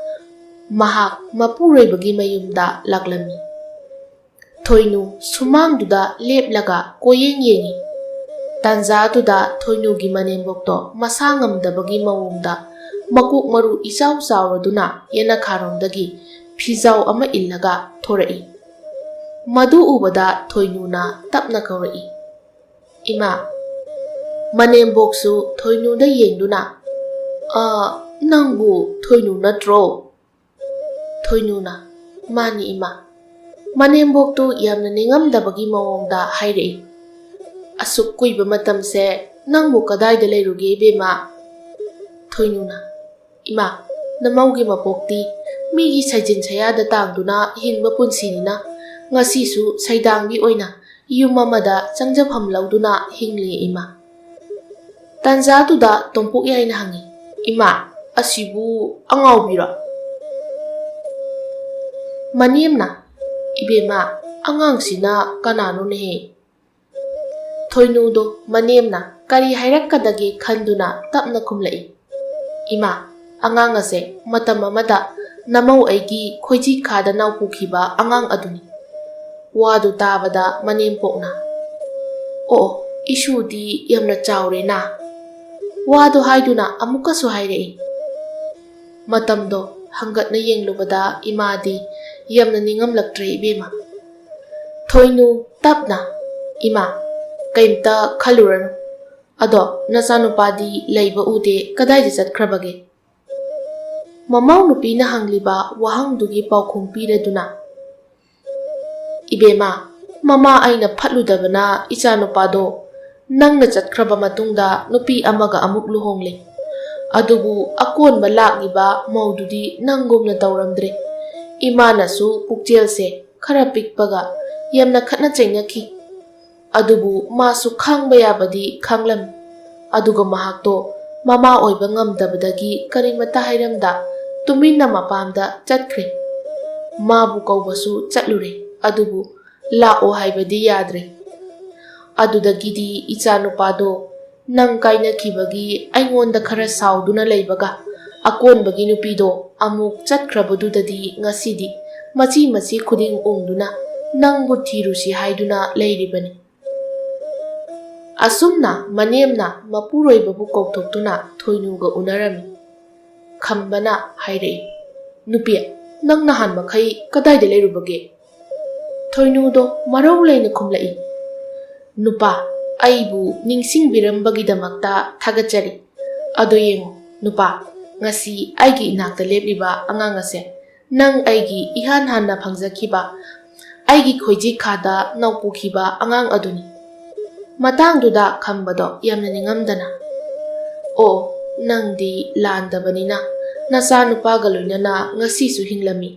ꯃꯍꯥꯛ ꯃꯄꯨꯔꯣꯏꯕꯒꯤ ꯃꯌꯨꯝꯗ ꯂꯥꯛꯂꯝꯃꯤ꯫ ꯊꯣꯏꯅꯨ ꯁꯨꯃꯥꯡꯗꯨꯗ ꯂꯦꯞꯂꯒ ꯀꯣꯏꯌꯦꯡ ꯌꯦꯡꯉꯤ꯫ ꯇꯥꯟꯖꯥꯗꯨꯗ ꯊꯣꯏꯅꯨꯒꯤ ꯃꯅꯦꯝꯕꯣꯛꯇꯣ ꯃꯁꯥ ꯉꯝꯗꯕꯒꯤ ꯃꯑꯣꯡꯗ ꯃꯀꯣꯛ ꯃꯔꯨ ꯏꯆꯥꯎ ꯆꯥꯎꯔꯗꯨꯅ ꯌꯦꯅꯈꯥꯔꯣꯝꯗꯒꯤ ꯐꯤꯖꯥꯎ ꯑꯃ ꯏꯜꯂꯒ ꯊꯣꯔꯛꯏ꯫ ꯃꯗꯨ ꯎꯕꯗ ꯊꯣꯏꯅꯨꯅ ꯇꯞꯅ ꯀꯧꯔꯛꯏ, "ꯏꯃꯥ!" ꯃꯅꯦꯝꯕꯣꯛꯁꯨ ꯊꯣꯏꯅꯨꯗ ꯌꯦꯡꯗꯨꯅ, "ꯑ, ꯅꯪꯕꯨ ꯊꯣꯏꯅꯨ ꯅꯠꯇ꯭ꯔꯣ?" ꯊꯣꯏꯅꯨꯅ, "ꯃꯥꯅꯤ, ꯏꯃꯥ꯫" ꯃꯅꯦꯝꯕꯣꯛꯇꯨ ꯌꯥꯝꯅ ꯅꯤꯡꯉꯝꯗꯕꯒꯤ ꯃꯑꯣꯡꯗ ꯍꯥꯏꯔꯛꯏ, "ꯑꯁꯨꯛ ꯀꯨꯏꯕ ꯃꯇꯝꯁꯦ ꯅꯪꯕꯨ ꯀꯗꯥꯏꯗ ꯂꯩꯔꯨꯒꯦ, ꯏꯕꯦꯝꯃ?" ꯊꯣꯏꯅꯨꯅ, "ꯏꯃꯥ, ꯅꯃꯧꯒꯤ ꯃꯄꯣꯛꯇꯤ ꯃꯤꯒꯤ ꯁꯩꯖꯤꯟ ꯁꯌꯥꯗ ꯇꯥꯡꯗꯨꯅ ꯍꯤꯡꯕ ꯄꯨꯟꯁꯤꯅꯤꯅ, ꯉꯁꯤꯁꯨ ꯁꯩꯗꯥꯡꯕꯤ ꯑꯣꯏꯅ ꯌꯨꯝ ꯑꯃꯗ ꯆꯪꯖꯐꯝ ꯂꯧꯗꯨꯅ ꯍꯤꯡꯂꯤ, ꯏꯃꯥ꯫" ꯇꯥꯟꯖꯥꯗꯨꯗ ꯇꯣꯝꯄꯣꯛ ꯌꯥꯏꯅ ꯍꯪꯉꯤ, "ꯏꯃꯥ, ꯑꯁꯤꯕꯨ ꯑꯉꯥꯎꯕꯤꯔꯣ?" ꯃꯅꯦꯝꯅ, "ꯏꯕꯦꯝꯃ, ꯑꯉꯥꯡꯁꯤꯅ ꯀꯅꯥꯅꯣꯅꯦꯍꯦ?" ꯊꯣꯏꯅꯨꯗꯣ ꯃꯅꯦꯝꯅ ꯀꯔꯤ ꯍꯥꯏꯔꯛꯀꯗꯒꯦ ꯈꯟꯗꯨꯅ ꯇꯞꯅ ꯈꯨꯝꯂꯛꯏ, "ꯏꯃꯥ, ꯑꯉꯥꯡ ꯑꯁꯦ ꯃꯇꯝ ꯑꯃꯗ ꯅꯃꯧ ꯑꯩꯒꯤ ꯈꯣꯏꯖꯤ ꯈꯥꯗ ꯅꯥꯎ ꯄꯨꯈꯤꯕ ꯑꯉꯥꯡ ꯑꯗꯨꯅꯤ꯫" ꯋꯥꯗꯨ ꯇꯥꯕꯗ ꯃꯅꯦꯝꯄꯣꯛꯅ, "ꯑꯣ, ꯏꯁꯨꯗꯤ ꯌꯥꯝꯅ ꯆꯥꯎꯔꯦꯅ?" ꯋꯥꯗꯣ ꯍꯥꯏꯗꯨꯅ ꯑꯃꯨꯛꯀꯁꯨ ꯍꯥꯏꯔꯛꯏ꯫ ꯃꯇꯝꯗꯣ ꯍꯪꯒꯠꯅ ꯌꯦꯡꯂꯨꯕꯗ ꯏꯃꯥꯗꯤ ꯌꯥꯝꯅ ꯅꯤꯡꯉꯝꯂꯛꯇ꯭ꯔꯦ ꯏꯕꯦꯝꯃ꯫ ꯊꯣꯏꯅꯨ, ꯇꯞꯅ꯫ "ꯏꯃꯥ, ꯀꯩꯝꯇ ꯈꯜꯂꯨꯔꯅꯨ꯫ ꯑꯗꯣ ꯅꯆꯥꯅꯨꯄꯥꯗꯤ ꯂꯩꯕ ꯎꯗꯦ, ꯀꯗꯥꯏꯗ ꯆꯠꯈ꯭ꯔꯕꯒꯦ?" ꯃꯃꯧ ꯅꯨꯄꯤꯅ ꯍꯪꯂꯤꯕ ꯋꯥꯍꯪꯗꯨꯒꯤ ꯄꯥꯎꯈꯨꯝ ꯄꯤꯔꯗꯨꯅ, "ꯏꯕꯦꯝꯃ, ꯃꯃꯥ ꯑꯩꯅ ꯐꯠꯂꯨꯗꯕꯅ ꯏꯆꯥꯅꯨꯄꯥꯗꯣ ꯅꯪꯅ ꯆꯠꯈ꯭ꯔꯕ ꯃꯇꯨꯡꯗ ꯅꯨꯄꯤ ꯑꯃꯒ ꯑꯃꯨꯛ ꯂꯨꯍꯣꯡꯂꯦ꯫ ꯑꯗꯨꯕꯨ ꯑꯀꯣꯟꯕ ꯂꯥꯛꯂꯤꯕ ꯃꯧꯗꯨꯗꯤ ꯅꯪꯒꯨꯝꯅ ꯇꯧꯔꯝꯗ꯭ꯔꯦ꯫ ꯏꯃꯥꯅꯁꯨ ꯄꯨꯛꯆꯦꯜꯁꯦ ꯈꯔ ꯄꯤꯛꯄꯒ ꯌꯥꯝꯅ ꯈꯠꯅ ꯆꯩꯅꯈꯤ꯫ ꯑꯗꯨꯕꯨ ꯃꯥꯁꯨ ꯈꯥꯡꯕ ꯌꯥꯕꯗꯤ ꯈꯥꯡꯂꯝꯃꯤ꯫ ꯑꯗꯨꯒ ꯃꯍꯥꯛꯇꯣ ꯃꯃꯥ ꯑꯣꯏꯕ ꯉꯝꯗꯕꯗꯒꯤ ꯀꯔꯤꯃꯠꯇ ꯍꯥꯏꯔꯝꯗ ꯇꯨꯃꯤꯟꯅ ꯃꯄꯥꯝꯗ ꯆꯠꯈ꯭ꯔꯦ꯫ ꯃꯥꯕꯨ ꯀꯧꯕꯁꯨ ꯆꯠꯂꯨꯔꯦ, ꯑꯗꯨꯕꯨ ꯂꯥꯛꯑꯣ ꯍꯥꯏꯕꯗꯤ ꯌꯥꯗ꯭ꯔꯦ꯫ ꯑꯗꯨꯗꯒꯤꯗꯤ ꯏꯆꯥꯅꯨꯄꯥꯗꯣ ꯅꯪ ꯀꯥꯏꯅꯈꯤꯕꯒꯤ ꯑꯩꯉꯣꯟꯗ ꯈꯔ ꯁꯥꯎꯗꯨꯅ ꯂꯩꯕꯒ ꯑꯀꯣꯟꯕꯒꯤ ꯅꯨꯄꯤꯗꯣ ꯑꯃꯨꯛ ꯆꯠꯈ꯭ꯔꯕꯗꯨꯗꯗꯤ ꯉꯁꯤꯗꯤ ꯃꯆꯤ ꯃꯆꯤ ꯈꯨꯗꯤꯡ ꯎꯪꯗꯨꯅ ꯅꯪꯕꯨ ꯊꯤꯔꯨꯁꯤ ꯍꯥꯏꯗꯨꯅ ꯂꯩꯔꯤꯕꯅꯤ꯫" ꯑꯁꯨꯝꯅ ꯃꯅꯦꯝꯅ ꯃꯄꯨꯔꯣꯏꯕꯕꯨ ꯀꯧꯊꯣꯛꯇꯨꯅ ꯊꯣꯏꯅꯨꯒ ꯎꯅꯔꯝꯃꯤ꯫ ꯈꯝꯕꯅ ꯍꯥꯏꯔꯛꯏ, "ꯅꯨꯄꯤ, ꯅꯪ ꯅꯍꯥꯟ ꯃꯈꯩ ꯀꯗꯥꯏꯗ ꯂꯩꯔꯨꯕꯒꯦ?" ꯊꯣꯏꯅꯨꯗꯣ ꯃꯔꯧ ꯂꯩꯅ ꯈꯨꯝꯂꯛꯏ, "ꯅꯨꯄꯥ, ꯑꯩꯕꯨ ꯅꯤꯡꯁꯤꯡꯕꯤꯔꯝꯕꯒꯤꯗꯃꯛꯇ ꯊꯥꯒꯠꯆꯔꯤ꯫ ꯑꯗꯣ ꯌꯦꯡꯉꯨ, ꯅꯨꯄꯥ, ꯉꯁꯤ ꯑꯩꯒꯤ ꯏꯅꯥꯛꯇ ꯂꯦꯞꯂꯤꯕ ꯑꯉꯥꯡ ꯑꯁꯦ ꯅꯪ ꯑꯩꯒꯤ ꯏꯍꯥꯟ ꯍꯥꯟꯅ ꯐꯪꯖꯈꯤꯕ, ꯑꯩꯒꯤ ꯈꯣꯏꯖꯤ ꯈꯥꯗ ꯅꯧꯄꯨꯈꯤꯕ ꯑꯉꯥꯡ ꯑꯗꯨꯅꯤ꯫" ꯃꯇꯥꯡꯗꯨꯗ ꯈꯝꯕꯗꯣ ꯌꯥꯝꯅ ꯅꯤꯡꯉꯝꯗꯅ, "ꯑꯣ, ꯅꯪꯗꯤ ꯂꯥꯟꯗꯕꯅꯤꯅ ꯅꯆꯥꯅꯨꯄꯥꯒ ꯂꯣꯏꯅꯅ ꯉꯁꯤꯁꯨ ꯍꯤꯡꯂꯝꯃꯤ꯫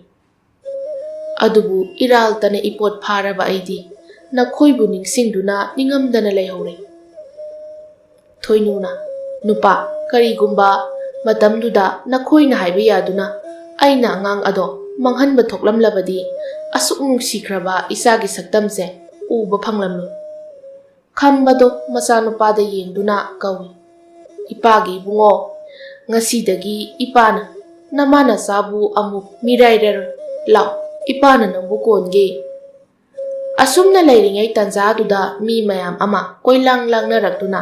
ꯑꯗꯨꯕꯨ ꯏꯔꯥꯜꯇꯅ ꯏꯄꯣꯠ ꯐꯥꯔꯕ ꯑꯩꯗꯤ ꯅꯈꯣꯏꯕꯨ ꯅꯤꯡꯁꯤꯡꯗꯨꯅ ꯅꯤꯡꯉꯝꯗꯅ ꯂꯩꯍꯧꯔꯦ꯫" ꯊꯣꯏꯅꯨꯅ, "ꯅꯨꯄꯥ, ꯀꯔꯤꯒꯨꯝꯕ ꯃꯇꯝꯗꯨꯗ ꯅꯈꯣꯏꯅ ꯍꯥꯏꯕ ꯌꯥꯗꯨꯅ ꯑꯩꯅ ꯑꯉꯥꯡ ꯑꯗꯣ ꯃꯥꯡꯍꯟꯕ ꯊꯣꯛꯂꯝꯂꯕꯗꯤ ꯑꯁꯨꯛ ꯅꯨꯡꯁꯤꯈ꯭ꯔꯕ ꯏꯆꯥꯒꯤ ꯁꯛꯇꯝꯁꯦ ꯎꯕ ꯐꯪꯂꯝꯂꯣꯏ꯫" ꯈꯝꯕꯗꯣ ꯃꯆꯥꯅꯨꯄꯥꯗ ꯌꯦꯡꯗꯨꯅ ꯀꯧꯏ, "ꯏꯄꯥꯒꯤ ꯏꯕꯨꯡꯉꯣ, ꯉꯁꯤꯗꯒꯤ ꯏꯄꯥꯅ ꯅꯃꯥ ꯅꯆꯥꯕꯨ ꯑꯃꯨꯛ ꯃꯤꯔꯥꯏꯔꯔꯣꯏ꯫ ꯂꯥꯛ, ꯏꯄꯥꯅ ꯅꯪꯕꯨ ꯀꯣꯟꯒꯦ꯫" ꯑꯁꯨꯝꯅ ꯂꯩꯔꯤꯉꯩ ꯇꯥꯟꯖꯥꯗꯨꯗ ꯃꯤ ꯃꯌꯥꯝ ꯑꯃ ꯀꯣꯏꯂꯥꯡ ꯂꯥꯡꯅꯔꯛꯇꯨꯅ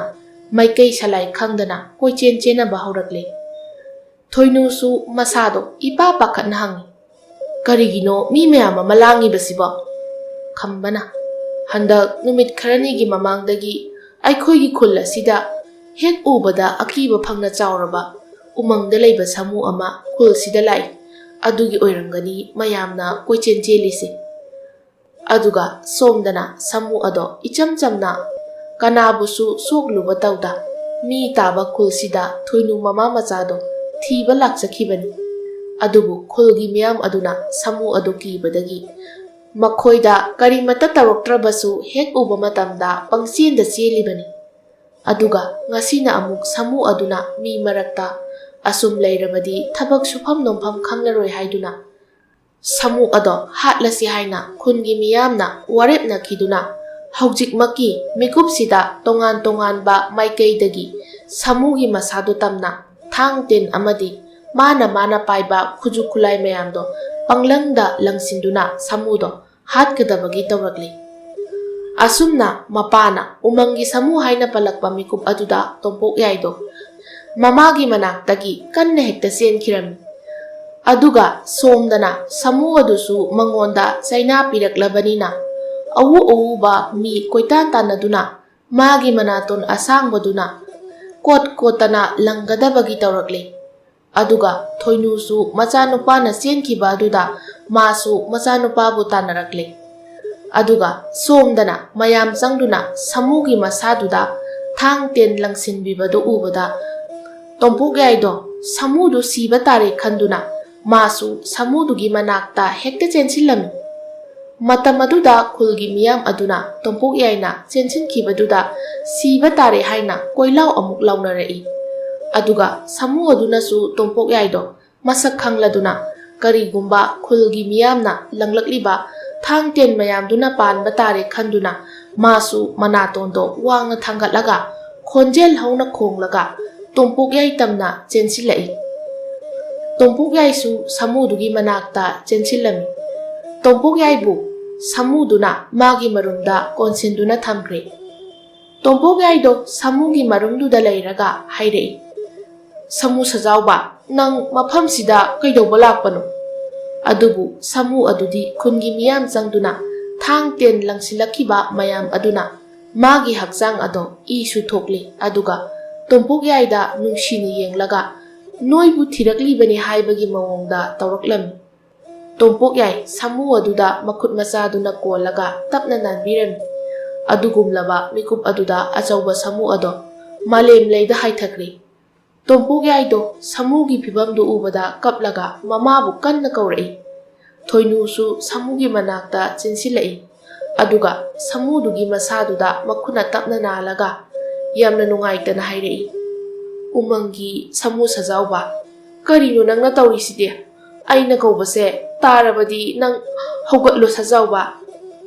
ꯃꯥꯏꯀꯩ ꯁꯂꯥꯏ ꯈꯪꯗꯅ ꯀꯣꯏꯆꯦꯟ ꯆꯦꯟꯅꯕ ꯍꯧꯔꯛꯂꯦ꯫ ꯊꯣꯏꯅꯨꯁꯨ ꯃꯁꯥꯗꯣ ꯏꯄꯥ ꯄꯥꯈꯠꯅ ꯍꯪꯉꯤ, "ꯀꯔꯤꯒꯤꯅꯣ ꯃꯤ ꯃꯌꯥꯝ ꯑꯃ ꯂꯥꯡꯉꯤꯕꯁꯤꯕꯣ?" ꯈꯝꯕꯅ, "ꯍꯟꯗꯛ ꯅꯨꯃꯤꯠ ꯈꯔꯅꯤꯒꯤ ꯃꯃꯥꯡꯗꯒꯤ ꯑꯩꯈꯣꯏꯒꯤ ꯈꯨꯜ ꯑꯁꯤꯗ ꯍꯦꯛ ꯎꯕꯗ ꯑꯀꯤꯕ ꯐꯪꯅ ꯆꯥꯎꯔꯕ ꯎꯃꯪꯗ ꯂꯩꯕ ꯁꯥꯃꯨ ꯑꯃ ꯈꯨꯜꯁꯤꯗ ꯂꯥꯛꯏ꯫ ꯑꯗꯨꯒꯤ ꯑꯣꯏꯔꯝꯒꯅꯤ ꯃꯌꯥꯝꯅ ꯀꯣꯏꯆꯦꯟ ꯆꯦꯜꯂꯤꯁꯦ꯫" ꯑꯗꯨꯒ ꯁꯣꯝꯗꯅ ꯁꯥꯃꯨ ꯑꯗꯣ ꯏꯆꯝ ꯆꯝꯅ ꯀꯅꯥꯕꯨꯁꯨ ꯁꯣꯛꯂꯨꯕ ꯇꯧꯗ ꯃꯤ ꯇꯥꯕ ꯈꯨꯜꯁꯤꯗ ꯊꯣꯏꯅꯨ ꯃꯃꯥ ꯃꯆꯥꯗꯣ ꯊꯤꯕ ꯂꯥꯛꯆꯈꯤꯕꯅꯤ꯫ ꯑꯗꯨꯕꯨ ꯈꯨꯜꯒꯤ ꯃꯤꯌꯥꯝ ꯑꯗꯨꯅ ꯁꯥꯃꯨ ꯑꯗꯨ ꯀꯤꯕꯗꯒꯤ ꯃꯈꯣꯏꯗ ꯀꯔꯤꯃꯠꯇ ꯇꯧꯔꯛꯇ꯭ꯔꯕꯁꯨ ꯍꯦꯛ ꯎꯕ ꯃꯇꯝꯗ ꯄꯪꯆꯦꯟꯗ ꯆꯦꯜꯂꯤꯕꯅꯤ꯫ ꯑꯗꯨꯒ ꯉꯁꯤꯅ ꯑꯃꯨꯛ ꯁꯥꯃꯨ ꯑꯗꯨꯅ ꯃꯤ ꯃꯔꯛꯇ, "ꯑꯁꯨꯝ ꯂꯩꯔꯕꯗꯤ ꯊꯕꯛ ꯁꯨꯐꯝ ꯅꯣꯝꯐꯝ ꯈꯪꯂꯔꯣꯏ" ꯍꯥꯏꯗꯨꯅ ꯁꯥꯃꯨ ꯑꯗꯣ ꯍꯥꯠꯂꯁꯤ ꯍꯥꯏꯅ ꯈꯨꯟꯒꯤ ꯃꯤꯌꯥꯝꯅ ꯋꯥꯔꯦꯞꯅꯈꯤꯗꯨꯅ ꯍꯧꯖꯤꯛꯃꯛꯀꯤ ꯃꯤꯀꯨꯞꯁꯤꯗ ꯇꯣꯉꯥꯟ ꯇꯣꯉꯥꯟꯕ ꯃꯥꯏꯀꯩꯗꯒꯤ ꯁꯥꯃꯨꯒꯤ ꯃꯁꯥꯗꯣ ꯇꯝꯅ ꯊꯥꯡ ꯇꯦꯟ ꯑꯃꯗꯤ ꯃꯥꯅ ꯃꯥꯅ ꯄꯥꯏꯕ ꯈꯨꯠꯁꯨ ꯈꯨꯠꯂꯥꯏ ꯃꯌꯥꯝꯗꯣ ꯄꯪꯂꯪꯗ ꯂꯪꯁꯤꯟꯗꯨꯅ ꯁꯥꯃꯨꯗꯣ ꯍꯥꯠꯀꯗꯕꯒꯤ ꯇꯧꯔꯛꯂꯤ꯫ ꯑꯁꯨꯝꯅ ꯃꯄꯥꯅ ꯎꯃꯪꯒꯤ ꯁꯥꯃꯨ ꯍꯥꯏꯅ ꯄꯜꯂꯛꯄ ꯃꯤꯀꯨꯞ ꯑꯗꯨꯗ ꯇꯣꯝꯄꯣꯛ ꯌꯥꯏꯗꯣ ꯃꯃꯥꯒꯤ ꯃꯅꯥꯛꯇꯒꯤ ꯀꯟꯅ ꯍꯦꯛꯇ ꯆꯦꯟꯈꯤꯔꯝꯃꯤ꯫ ꯑꯗꯨꯒ ꯁꯣꯝꯗꯅ ꯁꯥꯃꯨ ꯑꯗꯨꯁꯨ ꯃꯉꯣꯟꯗ ꯆꯩꯅꯥ ꯄꯤꯔꯛꯂꯕꯅꯤꯅ ꯑꯎ ꯑꯎꯕ ꯃꯤ ꯀꯣꯏꯇꯥꯟ ꯇꯥꯟꯅꯗꯨꯅ ꯃꯥꯒꯤ ꯃꯅꯥꯇꯣꯟ ꯑꯁꯥꯡꯕꯗꯨꯅ ꯀꯣꯠ ꯀꯣꯠꯇꯅ ꯂꯪꯒꯗꯕꯒꯤ ꯇꯧꯔꯛꯂꯤ꯫ ꯑꯗꯨꯒ ꯊꯣꯏꯅꯨꯁꯨ ꯃꯆꯥꯅꯨꯄꯥꯅ ꯆꯦꯟꯈꯤꯕ ꯑꯗꯨꯗ ꯃꯥꯁꯨ ꯃꯆꯥꯅꯨꯄꯥꯕꯨ ꯇꯥꯟꯅꯔꯛꯂꯦ꯫ ꯑꯗꯨꯒ ꯁꯣꯝꯗꯅ ꯃꯌꯥꯝ ꯆꯪꯗꯨꯅ ꯁꯥꯃꯨꯒꯤ ꯃꯁꯥꯗꯨꯗ ꯊꯥꯡ ꯇꯦꯟ ꯂꯪꯁꯤꯟꯕꯤꯕꯗꯨ ꯎꯕꯗ ꯇꯣꯝꯄꯣꯛ ꯌꯥꯏꯗꯣ ꯁꯥꯃꯨꯗꯨ ꯁꯤꯕ ꯇꯥꯔꯦ ꯈꯟꯗꯨꯅ ꯃꯥꯁꯨ ꯁꯥꯃꯨꯗꯨꯒꯤ ꯃꯅꯥꯛꯇ ꯍꯦꯛꯇ ꯆꯦꯟꯁꯤꯜꯂꯝꯃꯤ꯫ ꯃꯇꯝ ꯑꯗꯨꯗ ꯈꯨꯜꯒꯤ ꯃꯤꯌꯥꯝ ꯑꯗꯨꯅ ꯇꯣꯝꯄꯣꯛ ꯌꯥꯏꯅ ꯆꯦꯟꯁꯤꯟꯈꯤꯕꯗꯨꯗ ꯁꯤꯕ ꯇꯥꯔꯦ ꯍꯥꯏꯅ ꯀꯣꯏꯂꯥꯎ ꯑꯃꯨꯛ ꯂꯥꯎꯅꯔꯛꯏ꯫ ꯑꯗꯨꯒ ꯁꯥꯃꯨ ꯑꯗꯨꯅꯁꯨ ꯇꯣꯝꯄꯣꯛ ꯌꯥꯏꯗꯣ ꯃꯁꯛ ꯈꯪꯂꯗꯨꯅ ꯀꯔꯤꯒꯨꯝꯕ ꯈꯨꯜꯒꯤ ꯃꯤꯌꯥꯝꯅ ꯂꯪꯂꯛꯂꯤꯕ ꯊꯥꯡ ꯇꯦꯟ ꯃꯌꯥꯝꯗꯨꯅ ꯄꯥꯟꯕ ꯇꯥꯔꯦ ꯈꯟꯗꯨꯅ ꯃꯥꯁꯨ ꯃꯅꯥꯇꯣꯟꯗꯣ ꯋꯥꯡꯅ ꯊꯥꯡꯒꯠꯂꯒ ꯈꯣꯟꯖꯦꯜ ꯍꯧꯅ ꯈꯣꯡꯂꯒ ꯇꯣꯝꯄꯣꯛ ꯌꯥꯏ ꯇꯝꯅ ꯆꯦꯟꯁꯤꯜꯂꯛꯏ꯫ ꯇꯣꯝꯄꯣꯛ ꯌꯥꯏꯁꯨ ꯁꯥꯃꯨꯗꯨꯒꯤ ꯃꯅꯥꯛꯇ ꯆꯦꯟꯁꯤꯜꯂꯝꯃꯤ꯫ ꯇꯣꯝꯄꯣꯛ ꯌꯥꯏꯕꯨ ꯁꯥꯃꯨꯗꯨꯅ ꯃꯥꯒꯤ ꯃꯔꯨꯝꯗ ꯀꯣꯟꯁꯤꯟꯗꯨꯅ ꯊꯝꯈ꯭ꯔꯦ꯫ ꯇꯣꯝꯄꯣꯛ ꯌꯥꯏꯗꯣ ꯁꯥꯃꯨꯒꯤ ꯃꯔꯨꯝꯗꯨꯗ ꯂꯩꯔꯒ ꯍꯥꯏꯔꯛꯏ, "ꯁꯥꯃꯨ ꯁꯖꯥꯎꯕ, ꯅꯪ ꯃꯐꯝꯁꯤꯗ ꯀꯩꯗꯧꯕ ꯂꯥꯛꯄꯅꯣ?" ꯑꯗꯨꯕꯨ ꯁꯥꯃꯨ ꯑꯗꯨꯗꯤ ꯈꯨꯟꯒꯤ ꯃꯤꯌꯥꯝ ꯆꯪꯗꯨꯅ ꯊꯥꯡ ꯇꯦꯟ ꯂꯪꯁꯤꯜꯂꯛꯈꯤꯕ ꯃꯌꯥꯝ ꯑꯗꯨꯅ ꯃꯥꯒꯤ ꯍꯛꯆꯥꯡ ꯑꯗꯣ ꯏꯁꯨ ꯊꯣꯛꯂꯤ꯫ ꯑꯗꯨꯒ ꯇꯣꯝꯄꯣꯛ ꯌꯥꯏꯗ ꯅꯨꯡꯁꯤꯅ ꯌꯦꯡꯂꯒ, "ꯅꯣꯏꯕꯨ ꯊꯤꯔꯛꯂꯤꯕꯅꯤ" ꯍꯥꯏꯕꯒꯤ ꯃꯑꯣꯡꯗ ꯇꯧꯔꯛꯂꯝꯃꯤ꯫ ꯇꯣꯝꯄꯣꯛ ꯌꯥꯏ ꯁꯥꯃꯨ ꯑꯗꯨꯗ ꯃꯈꯨꯠ ꯃꯆꯥꯗꯨꯅ ꯀꯣꯜꯂꯒ ꯇꯞꯅ ꯅꯥꯟꯕꯤꯔꯝꯃꯤ꯫ ꯑꯗꯨꯒꯨꯝꯂꯕ ꯃꯤꯀꯨꯞ ꯑꯗꯨꯗ ꯑꯆꯧꯕ ꯁꯥꯃꯨ ꯑꯗꯣ ꯃꯥꯂꯦꯝ ꯂꯩꯗ ꯍꯥꯏꯊꯈ꯭ꯔꯦ꯫ ꯇꯣꯝꯄꯣꯛ ꯌꯥꯏꯗꯣ ꯁꯥꯃꯨꯒꯤ ꯐꯤꯕꯝꯗꯨ ꯎꯕꯗ ꯀꯞꯂꯒ ꯃꯃꯥꯕꯨ ꯀꯟꯅ ꯀꯧꯔꯛꯏ꯫ ꯊꯣꯏꯅꯨꯁꯨ ꯁꯥꯃꯨꯒꯤ ꯃꯅꯥꯛꯇ ꯆꯦꯟꯁꯤꯜꯂꯛꯏ꯫ ꯑꯗꯨꯒ ꯁꯥꯃꯨꯗꯨꯒꯤ ꯃꯁꯥꯗꯨꯗ ꯃꯈꯨꯠꯅ ꯇꯞꯅ ꯅꯥꯜꯂꯒ ꯌꯥꯝꯅ ꯅꯨꯡꯉꯥꯏꯇꯅ ꯍꯥꯏꯔꯛꯏ, "ꯎꯃꯪꯒꯤ ꯁꯥꯃꯨ ꯁꯖꯥꯎꯕ, ꯀꯔꯤꯅꯣ ꯅꯪꯅ ꯇꯧꯔꯤꯁꯤꯗꯤ? ꯑꯩꯅ ꯀꯧꯕꯁꯦ ꯇꯥꯔꯕꯗꯤ ꯅꯪ ꯍꯧꯒꯠꯂꯣ ꯁꯖꯥꯎꯕ!"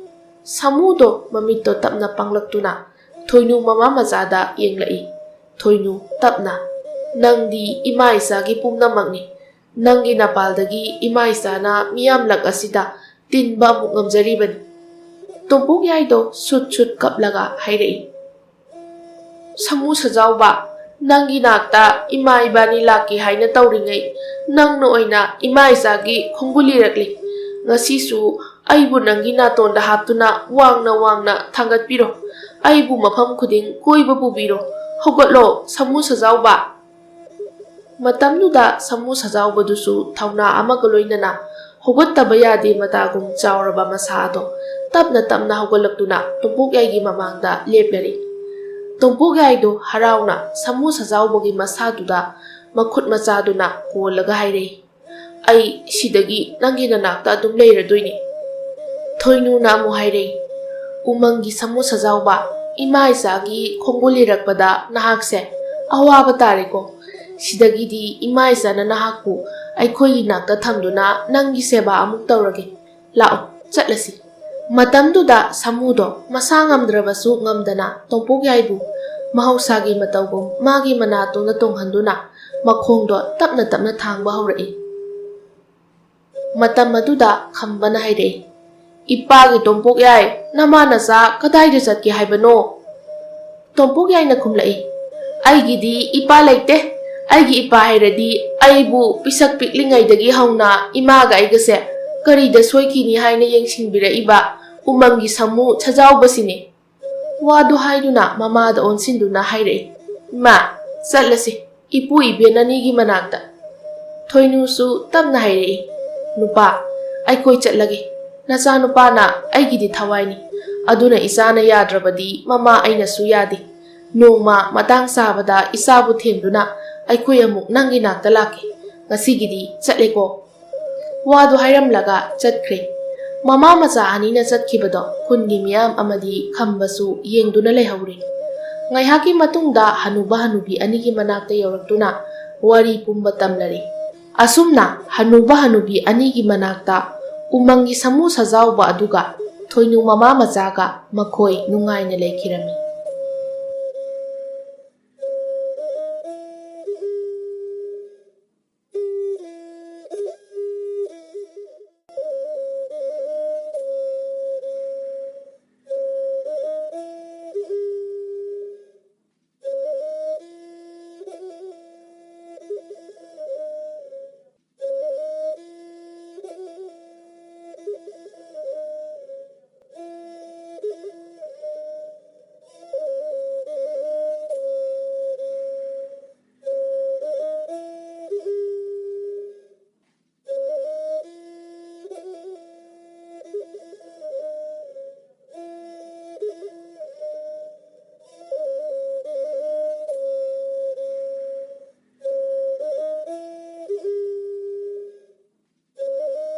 ꯁꯥꯃꯨꯗꯣ ꯃꯃꯤꯠꯇꯣ ꯇꯞꯅ ꯄꯥꯡꯂꯛꯇꯨꯅ ꯊꯣꯏꯅꯨ ꯃꯃꯥ ꯃꯆꯥꯗ ꯌꯦꯡꯂꯛꯏ꯫ ꯊꯣꯏꯅꯨ ꯇꯞꯅ, "ꯅꯪꯗꯤ ꯏꯃꯥ ꯏꯆꯥꯒꯤ ꯄꯨꯝꯅꯃꯛꯅꯤ꯫ ꯅꯪꯒꯤ ꯅꯄꯥꯜꯗꯒꯤ ꯏꯃꯥ ꯏꯆꯥꯅ ꯃꯤꯌꯥꯝꯂꯛ ꯑꯁꯤꯗ ꯇꯤꯟꯕ ꯑꯃꯨꯛ ꯉꯝꯖꯔꯤꯕꯅꯤ꯫" ꯇꯣꯝꯄꯣꯛ ꯌꯥꯏꯗꯣ ꯁꯨꯠ ꯁꯨꯠ ꯀꯞꯂꯒ ꯍꯥꯏꯔꯛꯏ, "ꯁꯥꯃꯨ ꯁꯖꯥꯎꯕ, ꯅꯪꯒꯤ ꯅꯥꯛꯇ ꯏꯃꯥ ꯏꯕꯥꯅꯤ ꯂꯥꯛꯀꯦ ꯍꯥꯏꯅ ꯇꯧꯔꯤꯉꯩ, ꯅꯪꯅ ꯑꯣꯏꯅ ꯏꯃꯥ ꯏꯆꯥꯒꯤ ꯈꯣꯡꯒꯨꯜ ꯂꯤꯔꯛꯂꯤ꯫ ꯉꯁꯤꯁꯨ ꯑꯩꯕꯨ ꯅꯪꯒꯤ ꯅꯥꯇꯣꯟꯗ ꯍꯥꯞꯇꯨꯅ ꯋꯥꯡꯅ ꯋꯥꯡꯅ ꯊꯥꯡꯒꯠꯄꯤꯔꯣ꯫ ꯑꯩꯕꯨ ꯃꯐꯝ ꯈꯨꯗꯤꯡ ꯀꯣꯏꯕ ꯄꯨꯕꯤꯔꯣ꯫ ꯍꯧꯒꯠꯂꯣ, ꯁꯥꯃꯨ ꯁꯖꯥꯎꯕ!" ꯃꯇꯝꯗꯨꯗ ꯁꯥꯃꯨ ꯁꯖꯥꯎꯕꯗꯨꯁꯨ ꯊꯧꯅꯥ ꯑꯃꯒ ꯂꯣꯏꯅꯅ ꯍꯧꯒꯠꯇꯕ ꯌꯥꯗꯦ ꯃꯇꯥꯒꯨꯝ ꯆꯥꯎꯔꯕ ꯃꯁꯥ ꯑꯗꯣ ꯇꯞꯅ ꯇꯞꯅ ꯍꯧꯒꯠꯂꯛꯇꯨꯅ ꯇꯣꯝꯄꯣꯛ ꯌꯥꯏꯒꯤ ꯃꯃꯥꯡꯗ ꯂꯦꯞꯂꯔꯦ꯫ ꯇꯣꯝꯄꯣꯛ ꯌꯥꯏꯗꯣ ꯍꯔꯥꯎꯅ ꯁꯥꯃꯨ ꯁꯖꯥꯎꯕꯒꯤ ꯃꯁꯥꯗꯨꯗ ꯃꯈꯨꯠ ꯃꯆꯥꯗꯨꯅ ꯀꯣꯜꯂꯒ ꯍꯥꯏꯔꯛꯏ, "ꯑꯩ ꯁꯤꯗꯒꯤ ꯅꯪꯒꯤ ꯅꯅꯥꯛꯇ ꯑꯗꯨꯝ ꯂꯩꯔꯗꯣꯏꯅꯤ꯫" ꯊꯣꯏꯅꯨꯅ ꯑꯃꯨꯛ ꯍꯥꯏꯔꯛꯏ, "ꯎꯃꯪꯒꯤ ꯁꯥꯃꯨ ꯁꯖꯥꯎꯕ, ꯏꯃꯥ ꯏꯆꯥꯒꯤ ꯈꯣꯡꯒꯨꯜ ꯂꯤꯔꯛꯄꯗ ꯅꯍꯥꯛꯁꯦ ꯑꯋꯥꯕ ꯇꯥꯔꯦꯀꯣ꯫ ꯁꯤꯗꯒꯤꯗꯤ ꯏꯃꯥ ꯏꯆꯥꯅ ꯅꯍꯥꯛꯄꯨ ꯑꯩꯈꯣꯏꯒꯤ ꯅꯥꯛꯇ ꯊꯝꯗꯨꯅ ꯅꯪꯒꯤ ꯁꯦꯕꯥ ꯑꯃꯨꯛ ꯇꯧꯔꯒꯦ꯫ ꯂꯥꯛꯑꯣ, ꯆꯠꯂꯁꯤ꯫" ꯃꯇꯝꯗꯨꯗ ꯁꯥꯃꯨꯗꯣ ꯃꯁꯥ ꯉꯝꯗ꯭ꯔꯕꯁꯨ ꯉꯝꯗꯅ ꯇꯣꯝꯄꯣꯛ ꯌꯥꯏꯕꯨ ꯃꯍꯧꯁꯥꯒꯤ ꯃꯇꯧꯒꯨꯝ ꯃꯥꯒꯤ ꯃꯅꯥꯇꯣꯟꯗ ꯇꯣꯡꯍꯟꯗꯨꯅ ꯃꯈꯣꯡꯗꯣ ꯇꯞꯅ ꯇꯞꯅ ꯊꯥꯡꯕ ꯍꯧꯔꯛꯏ꯫ ꯃꯇꯝ ꯑꯗꯨꯗ ꯈꯝꯕꯅ ꯍꯥꯏꯔꯛꯏ, "ꯏꯄꯥꯒꯤ ꯇꯣꯝꯄꯣꯛ ꯌꯥꯏ, ꯅꯃꯥ ꯅꯆꯥ ꯀꯗꯥꯏꯗ ꯆꯠꯀꯦ ꯍꯥꯏꯕꯅꯣ?" ꯇꯣꯝꯄꯣꯛ ꯌꯥꯏꯅ ꯈꯨꯝꯂꯛꯏ, "ꯑꯩꯒꯤꯗꯤ ꯏꯄꯥ ꯂꯩꯇꯦ꯫ ꯑꯩꯒꯤ ꯏꯄꯥ ꯍꯥꯏꯔꯗꯤ ꯑꯩꯕꯨ ꯄꯤꯁꯛ ꯄꯤꯛꯂꯤꯉꯩꯗꯒꯤ ꯍꯧꯅ ꯏꯃꯥꯒ ꯑꯩꯒꯁꯦ ꯀꯔꯤꯗ ꯁꯣꯏꯈꯤꯅꯤ ꯍꯥꯏꯅ ꯌꯦꯡꯁꯤꯟꯕꯤꯔꯛꯏꯕ ꯎꯃꯪꯒꯤ ꯁꯥꯃꯨ ꯁꯖꯥꯎꯕꯁꯤꯅꯤ"꯫ ꯋꯥꯗꯨ ꯍꯥꯏꯗꯨꯅ ꯃꯃꯥꯗ ꯑꯣꯟꯁꯤꯟꯗꯨꯅ ꯍꯥꯏꯔꯛꯏ, "ꯏꯃꯥ, ꯆꯠꯂꯁꯤ ꯏꯄꯨ ꯏꯕꯦꯟ ꯑꯅꯤꯒꯤ ꯃꯅꯥꯛꯇ"꯫ ꯊꯣꯏꯅꯨꯁꯨ ꯇꯞꯅ ꯍꯥꯏꯔꯛꯏ, "ꯅꯨꯄꯥ, ꯑꯩꯈꯣꯏ ꯆꯠꯂꯒꯦ꯫ ꯅꯆꯥꯅꯨꯄꯥꯅ ꯑꯩꯒꯤꯗꯤ ꯊꯋꯥꯏꯅꯤ꯫ ꯑꯗꯨꯅ ꯏꯆꯥꯅ ꯌꯥꯗ꯭ꯔꯕꯗꯤ ꯃꯃꯥ ꯑꯩꯅꯁꯨ ꯌꯥꯗꯦ꯫ ꯅꯣꯡꯃ ꯃꯇꯥꯡ ꯆꯥꯕꯗ ꯏꯆꯥꯕꯨ ꯊꯦꯝꯗꯨꯅ ꯑꯩꯈꯣꯏ ꯑꯃꯨꯛ ꯅꯪꯒꯤ ꯅꯥꯛꯇ ꯂꯥꯛꯀꯦ꯫ ꯉꯁꯤꯒꯤꯗꯤ ꯆꯠꯂꯦꯀꯣ"꯫ ꯋꯥꯗꯨ ꯍꯥꯏꯔꯝꯂꯒ ꯆꯠꯈ꯭ꯔꯦ꯫ ꯃꯃꯥ ꯃꯆꯥ ꯑꯅꯤꯅ ꯆꯠꯈꯤꯕꯗꯣ ꯈꯨꯟꯒꯤ ꯃꯤꯌꯥꯝ ꯑꯃꯗꯤ ꯈꯝꯕꯁꯨ ꯌꯦꯡꯗꯨꯅ ꯂꯩꯍꯧꯔꯦ꯫ ꯉꯥꯏꯍꯥꯛꯀꯤ ꯃꯇꯨꯡꯗ ꯍꯅꯨꯕ ꯍꯅꯨꯕꯤ ꯑꯅꯤꯒꯤ ꯃꯅꯥꯛꯇ ꯌꯧꯔꯛꯇꯨꯅ ꯋꯥꯔꯤ ꯄꯨꯝꯕ ꯇꯝꯂꯔꯦ꯫ ꯑꯁꯨꯝꯅ ꯍꯅꯨꯕ ꯍꯅꯨꯕꯤ ꯑꯅꯤꯒꯤ ꯃꯅꯥꯛꯇ ꯎꯃꯪꯒꯤ ꯁꯥꯃꯨ ꯁꯖꯥꯎꯕ ꯑꯗꯨꯒ ꯊꯣꯏꯅꯨ ꯃꯃꯥ ꯃꯆꯥꯒ ꯃꯈꯣꯏ ꯅꯨꯡꯉꯥꯏꯅ ꯂꯩꯈꯤꯔꯝꯃꯤ꯫